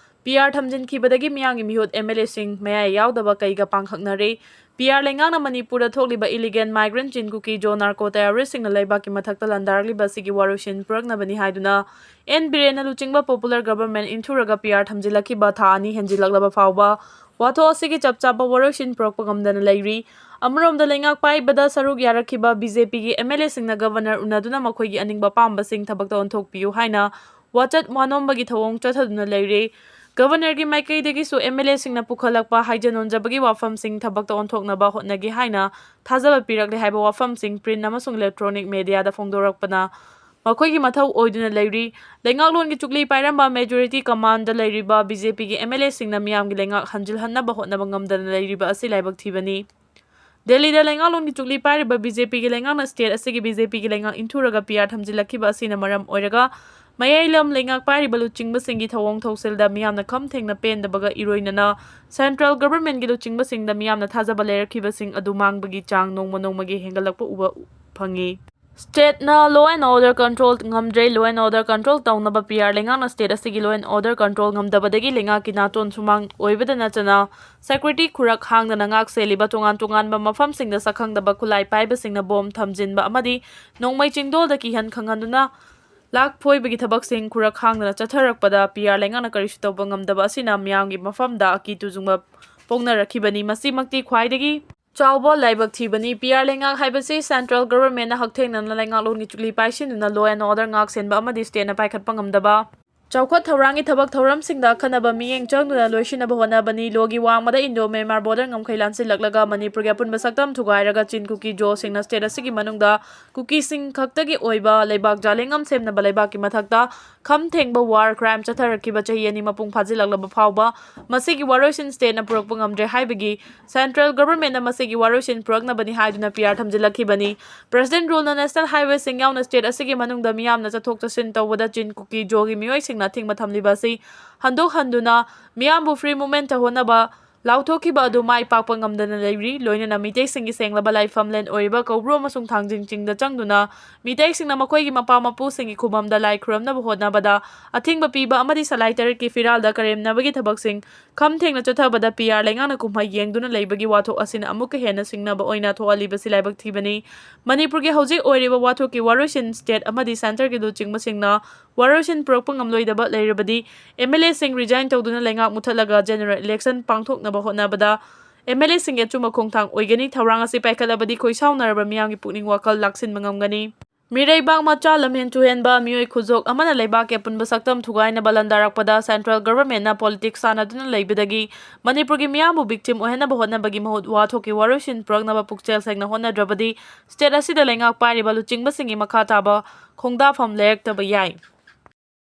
PR ꯊꯝꯖꯤꯟꯈꯤꯕꯗꯒꯤ ꯃꯤꯌꯥꯝꯒꯤ ꯃꯤꯍꯨꯠ MLAꯁꯤꯡ ꯃꯌꯥꯏ ꯌꯥꯎꯗꯕ ꯀꯩꯒ ꯄꯥꯡꯈꯛꯅꯔꯦ꯫ PR ꯂꯩꯉꯥꯛꯅ ꯃꯅꯤꯄꯨꯔꯗ ꯊꯣꯛꯂꯤꯕ illegal migrant, ꯆꯤꯟ ꯀꯨꯀꯤ, ꯖꯣ ꯅꯥꯔꯀꯣ terroristꯁꯤꯡꯅ ꯂꯩꯕꯥꯛꯀꯤ ꯃꯊꯛꯇ ꯂꯥꯟꯗꯥꯔꯛꯂꯤꯕ ꯑꯁꯤꯒꯤ ꯋꯥꯔꯣꯏꯁꯤꯟ ꯄꯨꯔꯛꯅꯕꯅꯤ ꯍꯥꯏꯗꯨꯅ N ꯕꯤꯔꯦꯟꯅ ꯂꯨꯆꯤꯡꯕ popular government ꯏꯟꯊꯨꯔꯒ PR ꯊꯝꯖꯤꯜꯂꯛꯈꯤꯕ ꯊꯥ ꯑꯅꯤ ꯍꯦꯟꯖꯤꯜꯂꯛꯂꯕ ꯐꯥꯎꯕ ꯋꯥꯊꯣꯛ ꯑꯁꯤꯒꯤ ꯆꯞ ꯆꯥꯕ ꯋꯥꯔꯣꯏꯁꯤꯟ ꯄꯨꯔꯛꯄ ꯉꯝꯗꯅ ꯂꯩꯔꯤ꯫ ꯑꯃꯔꯣꯝꯗ ꯂꯩꯉꯥꯛ ꯄꯥꯏꯕꯗ ꯁꯔꯨꯛ ꯌꯥꯔꯛꯈꯤꯕ BJPꯒꯤ MLAꯁꯤꯡꯅ governor ꯎꯅꯗꯨꯅ ꯃꯈꯣꯏꯒꯤ ꯑꯅꯤꯡꯕ ꯑꯄꯥꯝꯕꯁꯤꯡ ꯊꯕꯛꯇ ꯑꯣꯟꯊꯣꯛꯄꯤꯌꯨ ꯍꯥꯏꯅ ꯋꯥꯆꯠ ꯋꯥꯅꯣꯝꯕꯒꯤ ꯊꯧꯑꯣꯡ ꯆꯠꯊꯗꯨꯅ ꯂꯩꯔꯤ꯫ Governorꯒꯤ ꯃꯥꯏꯀꯩꯗꯒꯤꯁꯨ MLAꯁꯤꯡꯅ ꯄꯨꯈꯠꯂꯛꯄ ꯍꯥꯏꯖ ꯅꯣꯟꯖꯕꯒꯤ ꯋꯥꯐꯝꯁꯤꯡ ꯊꯕꯛꯇ ꯑꯣꯟꯊꯣꯛꯅꯕ ꯍꯣꯠꯅꯒꯦ ꯍꯥꯏꯅ ꯊꯥꯖꯕ ꯄꯤꯔꯛꯂꯦ ꯍꯥꯏꯕ ꯋꯥꯐꯝꯁꯤꯡ print ꯑꯃꯁꯨꯡ electronic mediaꯗ ꯐꯣꯡꯗꯣꯔꯛꯄꯅ ꯃꯈꯣꯏꯒꯤ ꯃꯊꯧ ꯑꯣꯏꯗꯨꯅ ꯂꯩꯔꯤ꯫ ꯂꯩꯉꯥꯛꯂꯣꯟꯒꯤ ꯆꯨꯛꯂꯤ ꯄꯥꯏꯔꯝꯕ majority commandꯗ ꯂꯩꯔꯤꯕ BJPꯒꯤ MLAꯁꯤꯡꯅ ꯃꯤꯌꯥꯝꯒꯤ ꯂꯩꯉꯥꯛ ꯍꯟꯖꯤꯜꯍꯟꯅꯕ ꯍꯣꯠꯅꯕ ꯉꯝꯗꯅ ꯂꯩꯔꯤꯕ ꯑꯁꯤ ꯂꯥꯏꯕꯛ ꯊꯤꯕꯅꯤ꯫ ꯗꯦꯜꯂꯤꯗ ꯂꯩꯉꯥꯛꯂꯣꯟꯒꯤ ꯆꯨꯛꯂꯤ ꯄꯥꯏꯔꯤꯕ BJPꯒꯤ ꯂꯩꯉꯥꯛꯅ state ꯑꯁꯤꯒꯤ BJPꯒꯤ ꯂꯩꯉꯥꯛ ꯏꯟꯊꯨꯔꯒ PR ꯊꯝꯖꯤꯜꯂꯛꯈꯤꯕ ꯑꯁꯤꯅ ꯃꯔꯝ ꯑꯣꯏꯔꯒ ꯃꯌꯥꯏ ꯂꯝ ꯂꯩꯉꯥꯛ ꯄꯥꯏꯔꯤꯕ ꯂꯨꯆꯤꯡꯕꯁꯤꯡꯒꯤ ꯊꯧꯑꯣꯡ ꯊꯧꯁꯤꯜꯗ ꯃꯤꯌꯥꯝꯅ ꯈꯝ ꯊꯦꯡꯅ ꯄꯦꯟꯗꯕꯒ ꯏꯔꯣꯏꯅꯅ central governmentꯀꯤ ꯂꯨꯆꯤꯡꯕꯁꯤꯡꯗ ꯃꯤꯌꯥꯝꯅ ꯊꯥꯖꯕ ꯂꯩꯔꯛꯈꯤꯕꯁꯤꯡ ꯑꯗꯨ ꯃꯥꯡꯕꯒꯤ ꯆꯥꯡ ꯅꯣꯡꯃ ꯅꯣꯡꯃꯒꯤ ꯍꯦꯟꯒꯠꯂꯛꯄ ꯎꯕ ꯐꯪꯉꯤ꯫ Stateꯅ law and order control ꯉꯝꯗ꯭ꯔꯦ꯫ Law and order control ꯇꯧꯅꯕ PR ꯂꯩꯉꯥꯛꯅ state ꯑꯁꯤꯒꯤ law and order control ꯉꯝꯗꯕꯗꯒꯤ ꯂꯩꯉꯥꯛꯀꯤ ꯅꯥꯇꯣꯟ ꯁꯨꯃꯥꯡ ꯑꯣꯏꯕꯗ ꯅꯠꯇꯅ security ꯈꯨꯔꯛ ꯍꯥꯡꯗꯅ ꯉꯥꯛ ꯁꯦꯜꯂꯤꯕ ꯇꯣꯉꯥꯟ ꯇꯣꯉꯥꯟꯕ ꯃꯐꯝꯁꯤꯡꯗ ꯁꯛꯈꯪꯗꯕ ꯈꯨꯠꯂꯥꯏ ꯄꯥꯏꯕꯁꯤꯡꯅ bomb ꯊꯝꯖꯤꯟꯕ ꯑꯃꯗꯤ ꯅꯣꯡꯃꯩ ꯆꯤꯡꯗꯣꯜꯗ ꯀꯤꯍꯟ ꯈꯪꯍꯟꯗꯨꯅ ꯂꯥꯛ ꯐꯣꯏꯕꯒꯤ ꯊꯕꯛꯁꯤꯡ ꯈꯨꯔꯛ ꯍꯥꯡꯗꯅ ꯆꯠꯊꯔꯛꯄꯗ PR ꯂꯩꯉꯥꯛꯅ ꯀꯔꯤꯁꯨ ꯇꯧꯕ ꯉꯝꯗꯕ ꯑꯁꯤꯅ ꯃꯤꯌꯥꯝꯒꯤ ꯃꯐꯝꯗ ꯑꯀꯤ ꯇꯨꯖꯨꯡꯕ ꯄꯣꯛꯅꯔꯛꯈꯤꯕꯅꯤ꯫ ꯃꯁꯤꯃꯛꯇꯤ ꯈ꯭ꯋꯥꯏꯗꯒꯤ ꯆꯥꯎꯕ ꯂꯥꯏꯕꯛ ꯊꯤꯕꯅꯤ꯫ PR ꯂꯩꯉꯥꯛ ꯍꯥꯏꯕꯁꯤ central governmentꯅ ꯍꯛꯊꯦꯡꯅꯅ ꯂꯩꯉꯥꯛꯂꯣꯟꯒꯤ ꯆꯨꯛꯂꯤ ꯄꯥꯏꯁꯤꯟꯗꯨꯅ law and order ꯉꯥꯛ ꯁꯦꯟꯕ ꯑꯃꯗꯤ stateꯅ ꯄꯥꯏꯈꯠꯄ ꯉꯝꯗꯕ, ꯆꯥꯎꯈꯠ ꯊꯧꯔꯥꯡꯒꯤ ꯊꯕꯛ ꯊꯧꯔꯝꯁꯤꯡꯗ ꯑꯈꯟꯅꯕ ꯃꯤꯠꯌꯦꯡ ꯆꯪꯗꯨꯅ ꯂꯣꯏꯁꯤꯟꯅꯕ ꯍꯣꯠꯅꯕꯅꯤ꯫ ꯂꯣꯒꯤ ꯋꯥꯡꯃꯗ ꯏꯟꯗꯣ ꯃ꯭ꯌꯥꯟꯃꯥꯔ ꯕꯣꯔꯗꯔ ꯉꯝꯈꯩ ꯂꯥꯟꯁꯤꯜꯂꯛꯂꯒ ꯃꯅꯤꯄꯨꯔꯒꯤ ꯑꯄꯨꯟꯕ ꯁꯛꯇꯝ ꯊꯨꯒꯥꯏꯔꯒ ꯆꯤꯟ ꯀꯨꯀꯤ ꯖꯣꯁꯤꯡꯅ ꯁ꯭ꯇꯦꯠ ꯑꯁꯤꯒꯤ ꯃꯅꯨꯡꯗ ꯀꯨꯀꯤꯁꯤꯡ ꯈꯛꯇꯒꯤ ꯑꯣꯏꯕ ꯂꯩꯕꯥꯛ ꯖꯥꯂꯦꯡ ꯑꯃ ꯁꯦꯝꯅꯕ ꯂꯩꯕꯥꯛꯀꯤ ꯃꯊꯛꯇ ꯈꯝ ꯊꯦꯡꯕ ꯋꯥꯔ ꯀ꯭ꯔꯥꯏꯝ ꯆꯠꯊꯔꯛꯈꯤꯕ ꯆꯍꯤ ꯑꯅꯤ ꯃꯄꯨꯡ ꯐꯥꯖꯤꯜꯂꯛꯂꯕ ꯐꯥꯎꯕ ꯃꯁꯤꯒꯤ ꯋꯥꯔꯣꯏꯁꯤꯟ ꯁ꯭ꯇꯦꯠꯅ ꯄꯨꯔꯛꯄ ꯉꯝꯗ꯭ꯔꯦ ꯍꯥꯏꯕꯒꯤ ꯁꯦꯟꯇ꯭ꯔꯦꯜ ꯒꯚꯔꯟꯃꯦꯟꯠꯅ ꯃꯁꯤꯒꯤ ꯋꯥꯔꯣꯏꯁꯤꯟ ꯄꯨꯔꯛꯅꯕꯅꯤ ꯍꯥꯏꯗꯨꯅ ꯄꯤ ꯑꯥꯔ ꯊꯝꯖꯤꯜꯂꯛꯈꯤꯕꯅꯤ꯫ ꯄ꯭ꯔꯁꯤꯗꯦꯟꯠ ꯔꯨꯜꯅ ꯅꯦꯁꯅꯦꯜ ꯍꯥꯏꯋꯦꯁꯤꯡ ꯌꯥꯎꯅ ꯁ꯭ꯇꯦꯠ ꯑꯁꯤꯒꯤ ꯃꯅꯨꯡꯗ ꯃꯤꯌꯥꯝꯅ ꯆꯠꯊꯣꯛ ꯆꯠꯁꯤꯟ ꯇꯧꯕꯗ ꯆꯤꯟ ꯀꯨꯀꯤ ꯖꯣꯒꯤ ꯃꯤꯑꯣꯏꯁꯤꯡꯅ ꯑꯊꯤꯡꯕ ꯊꯝꯂꯤꯕ ꯑꯁꯤ ꯍꯟꯗꯣꯛꯍꯟꯗꯨꯅ ꯃꯤꯌꯥꯝꯕꯨ ꯐ꯭ꯔꯤ ꯃꯨꯚꯃꯦꯟꯠ ꯇꯧꯍꯟꯅꯕ ꯂꯥꯎꯊꯣꯛꯈꯤꯕ ꯑꯗꯨ ꯃꯥꯏ ꯄꯥꯛꯄ ꯉꯝꯗꯅ ꯂꯩꯔꯤ꯫ ꯂꯣꯏꯅꯅ ꯃꯤꯇꯩꯁꯤꯡꯒꯤ ꯁꯦꯡꯂꯕ ꯂꯥꯏꯐꯝꯂꯦꯟ ꯑꯣꯏꯔꯤꯕ ꯀꯧꯕ꯭ꯔꯨ ꯑꯃꯁꯨꯡ ꯊꯥꯡꯖꯤꯡ ꯆꯤꯡꯗ ꯆꯪꯗꯨꯅ ꯃꯤꯇꯩꯁꯤꯡꯅ ꯃꯈꯣꯏꯒꯤ ꯃꯄꯥ ꯃꯄꯨꯁꯤꯡꯒꯤ ꯈꯨꯕꯝꯗ ꯂꯥꯏ ꯈꯨꯔꯨꯝꯅꯕ ꯍꯣꯠꯅꯕꯗ ꯑꯊꯤꯡꯕ ꯄꯤꯕ ꯑꯃꯗꯤ ꯁꯂꯥꯏ ꯇꯔꯦꯠꯀꯤ ꯐꯤꯔꯥꯜꯗ ꯀꯔꯦꯝꯅꯕꯒꯤ ꯊꯕꯛꯁꯤꯡ ꯈꯝ ꯊꯦꯡꯅ ꯆꯠꯊꯕꯗ ꯄꯤ ꯑꯥꯔ ꯂꯩꯉꯥꯛꯅ ꯀꯨꯝꯍꯩ ꯌꯦꯡꯗꯨꯅ ꯂꯩꯕꯒꯤ ꯋꯥꯊꯣꯛ ꯑꯁꯤꯅ ꯑꯃꯨꯛꯀ ꯍꯦꯟꯅ ꯁꯤꯡꯅꯕ ꯑꯣꯏꯅ ꯊꯣꯛꯍꯜꯂꯤꯕꯁꯤ ꯂꯥꯏꯕꯛ ꯊꯤꯕꯅꯤ꯫ ꯃꯅꯤꯄꯨꯔꯒꯤ ꯍꯧꯖꯤꯛ ꯑꯣꯏꯔꯤꯕ ꯋꯥꯊꯣꯛꯀꯤ ꯋꯥꯔꯣꯏꯁꯤꯟ ꯁ꯭ꯇꯦꯠ ꯑꯃꯗꯤ ꯁꯦꯟꯇꯔꯒꯤ ꯂꯨꯆꯤꯡꯕꯁꯤꯡꯅ ꯋꯥꯔꯣꯏꯁꯤꯟ ꯄꯨꯔꯛꯄ ꯉꯝꯂꯣꯏꯗꯕ ꯂꯩꯔꯕꯗꯤ ꯑꯦꯝ ꯑꯦꯜ ꯑꯦꯁꯤꯡ ꯔꯤꯖꯥꯏꯟ ꯇꯧꯗꯨꯅ ꯂꯩꯉꯥꯛ ꯃꯨꯠꯊꯠꯂꯒ ꯖꯦꯅꯔꯦꯜ ꯏꯂꯦꯛꯁꯟ ꯄꯥꯡꯊꯣꯛꯅꯕ ꯍꯣꯠꯅꯕꯗ ꯑꯦꯝ ꯑꯦꯜ ꯑꯦꯁꯤꯡꯒꯤ ꯑꯆꯨꯝꯕ ꯈꯣꯡꯊꯥꯡ ꯑꯣꯏꯒꯅꯤ꯫ ꯊꯧꯔꯥꯡ ꯑꯁꯤ ꯄꯥꯏꯈꯠꯂꯕꯗꯤ ꯈꯣꯏꯁꯥꯎꯅꯔꯕ ꯃꯤꯌꯥꯝꯒꯤ ꯄꯨꯛꯅꯤꯡ ꯋꯥꯈꯜ ꯂꯥꯛꯁꯤꯟꯕ ꯉꯝꯒꯅꯤ꯫ ꯃꯤꯔꯩꯕꯥꯛ ꯃꯆꯥ ꯂꯝꯍꯦꯟ ꯇꯨꯍꯦꯟꯕ ꯃꯤꯑꯣꯏ ꯈꯨꯖꯣꯛ ꯑꯃꯅ ꯂꯩꯕꯥꯛꯀꯤ ꯑꯄꯨꯟꯕ ꯁꯛꯇꯝ ꯊꯨꯒꯥꯏꯅꯕ ꯂꯥꯟꯗꯥꯔꯛꯄꯗ ꯁꯦꯟꯇ꯭ꯔꯦꯜ ꯒꯚꯔꯟꯃꯦꯟꯠꯅ ꯄꯣꯂꯤꯇꯤꯛꯁ ꯁꯥꯟꯅꯗꯨꯅ ꯂꯩꯕꯗꯒꯤ ꯃꯅꯤꯄꯨꯔꯒꯤ ꯃꯤꯌꯥꯝꯕꯨ ꯚꯤꯛꯇꯤꯝ ꯑꯣꯏꯍꯟꯅꯕ ꯍꯣꯠꯅꯕꯒꯤ ꯃꯍꯨꯠ ꯋꯥꯊꯣꯛꯀꯤ ꯋꯥꯔꯣꯏꯁꯤꯟ ꯄꯨꯔꯛꯅꯕ ꯄꯨꯛꯆꯦꯜ ꯁꯦꯡꯅ ꯍꯣꯠꯅꯗ꯭ꯔꯕꯗꯤ ꯁ꯭ꯇꯦꯠ ꯑꯁꯤꯗ ꯂꯩꯉꯥꯛ ꯄꯥꯏꯔꯤꯕ ꯂꯨꯆꯤꯡꯕꯁꯤꯡꯒꯤ ꯃꯈꯥ ꯇꯥꯕ ꯈꯣꯡꯗꯥꯐꯝ ꯂꯩꯔꯛꯇꯕ ꯌꯥꯏ꯫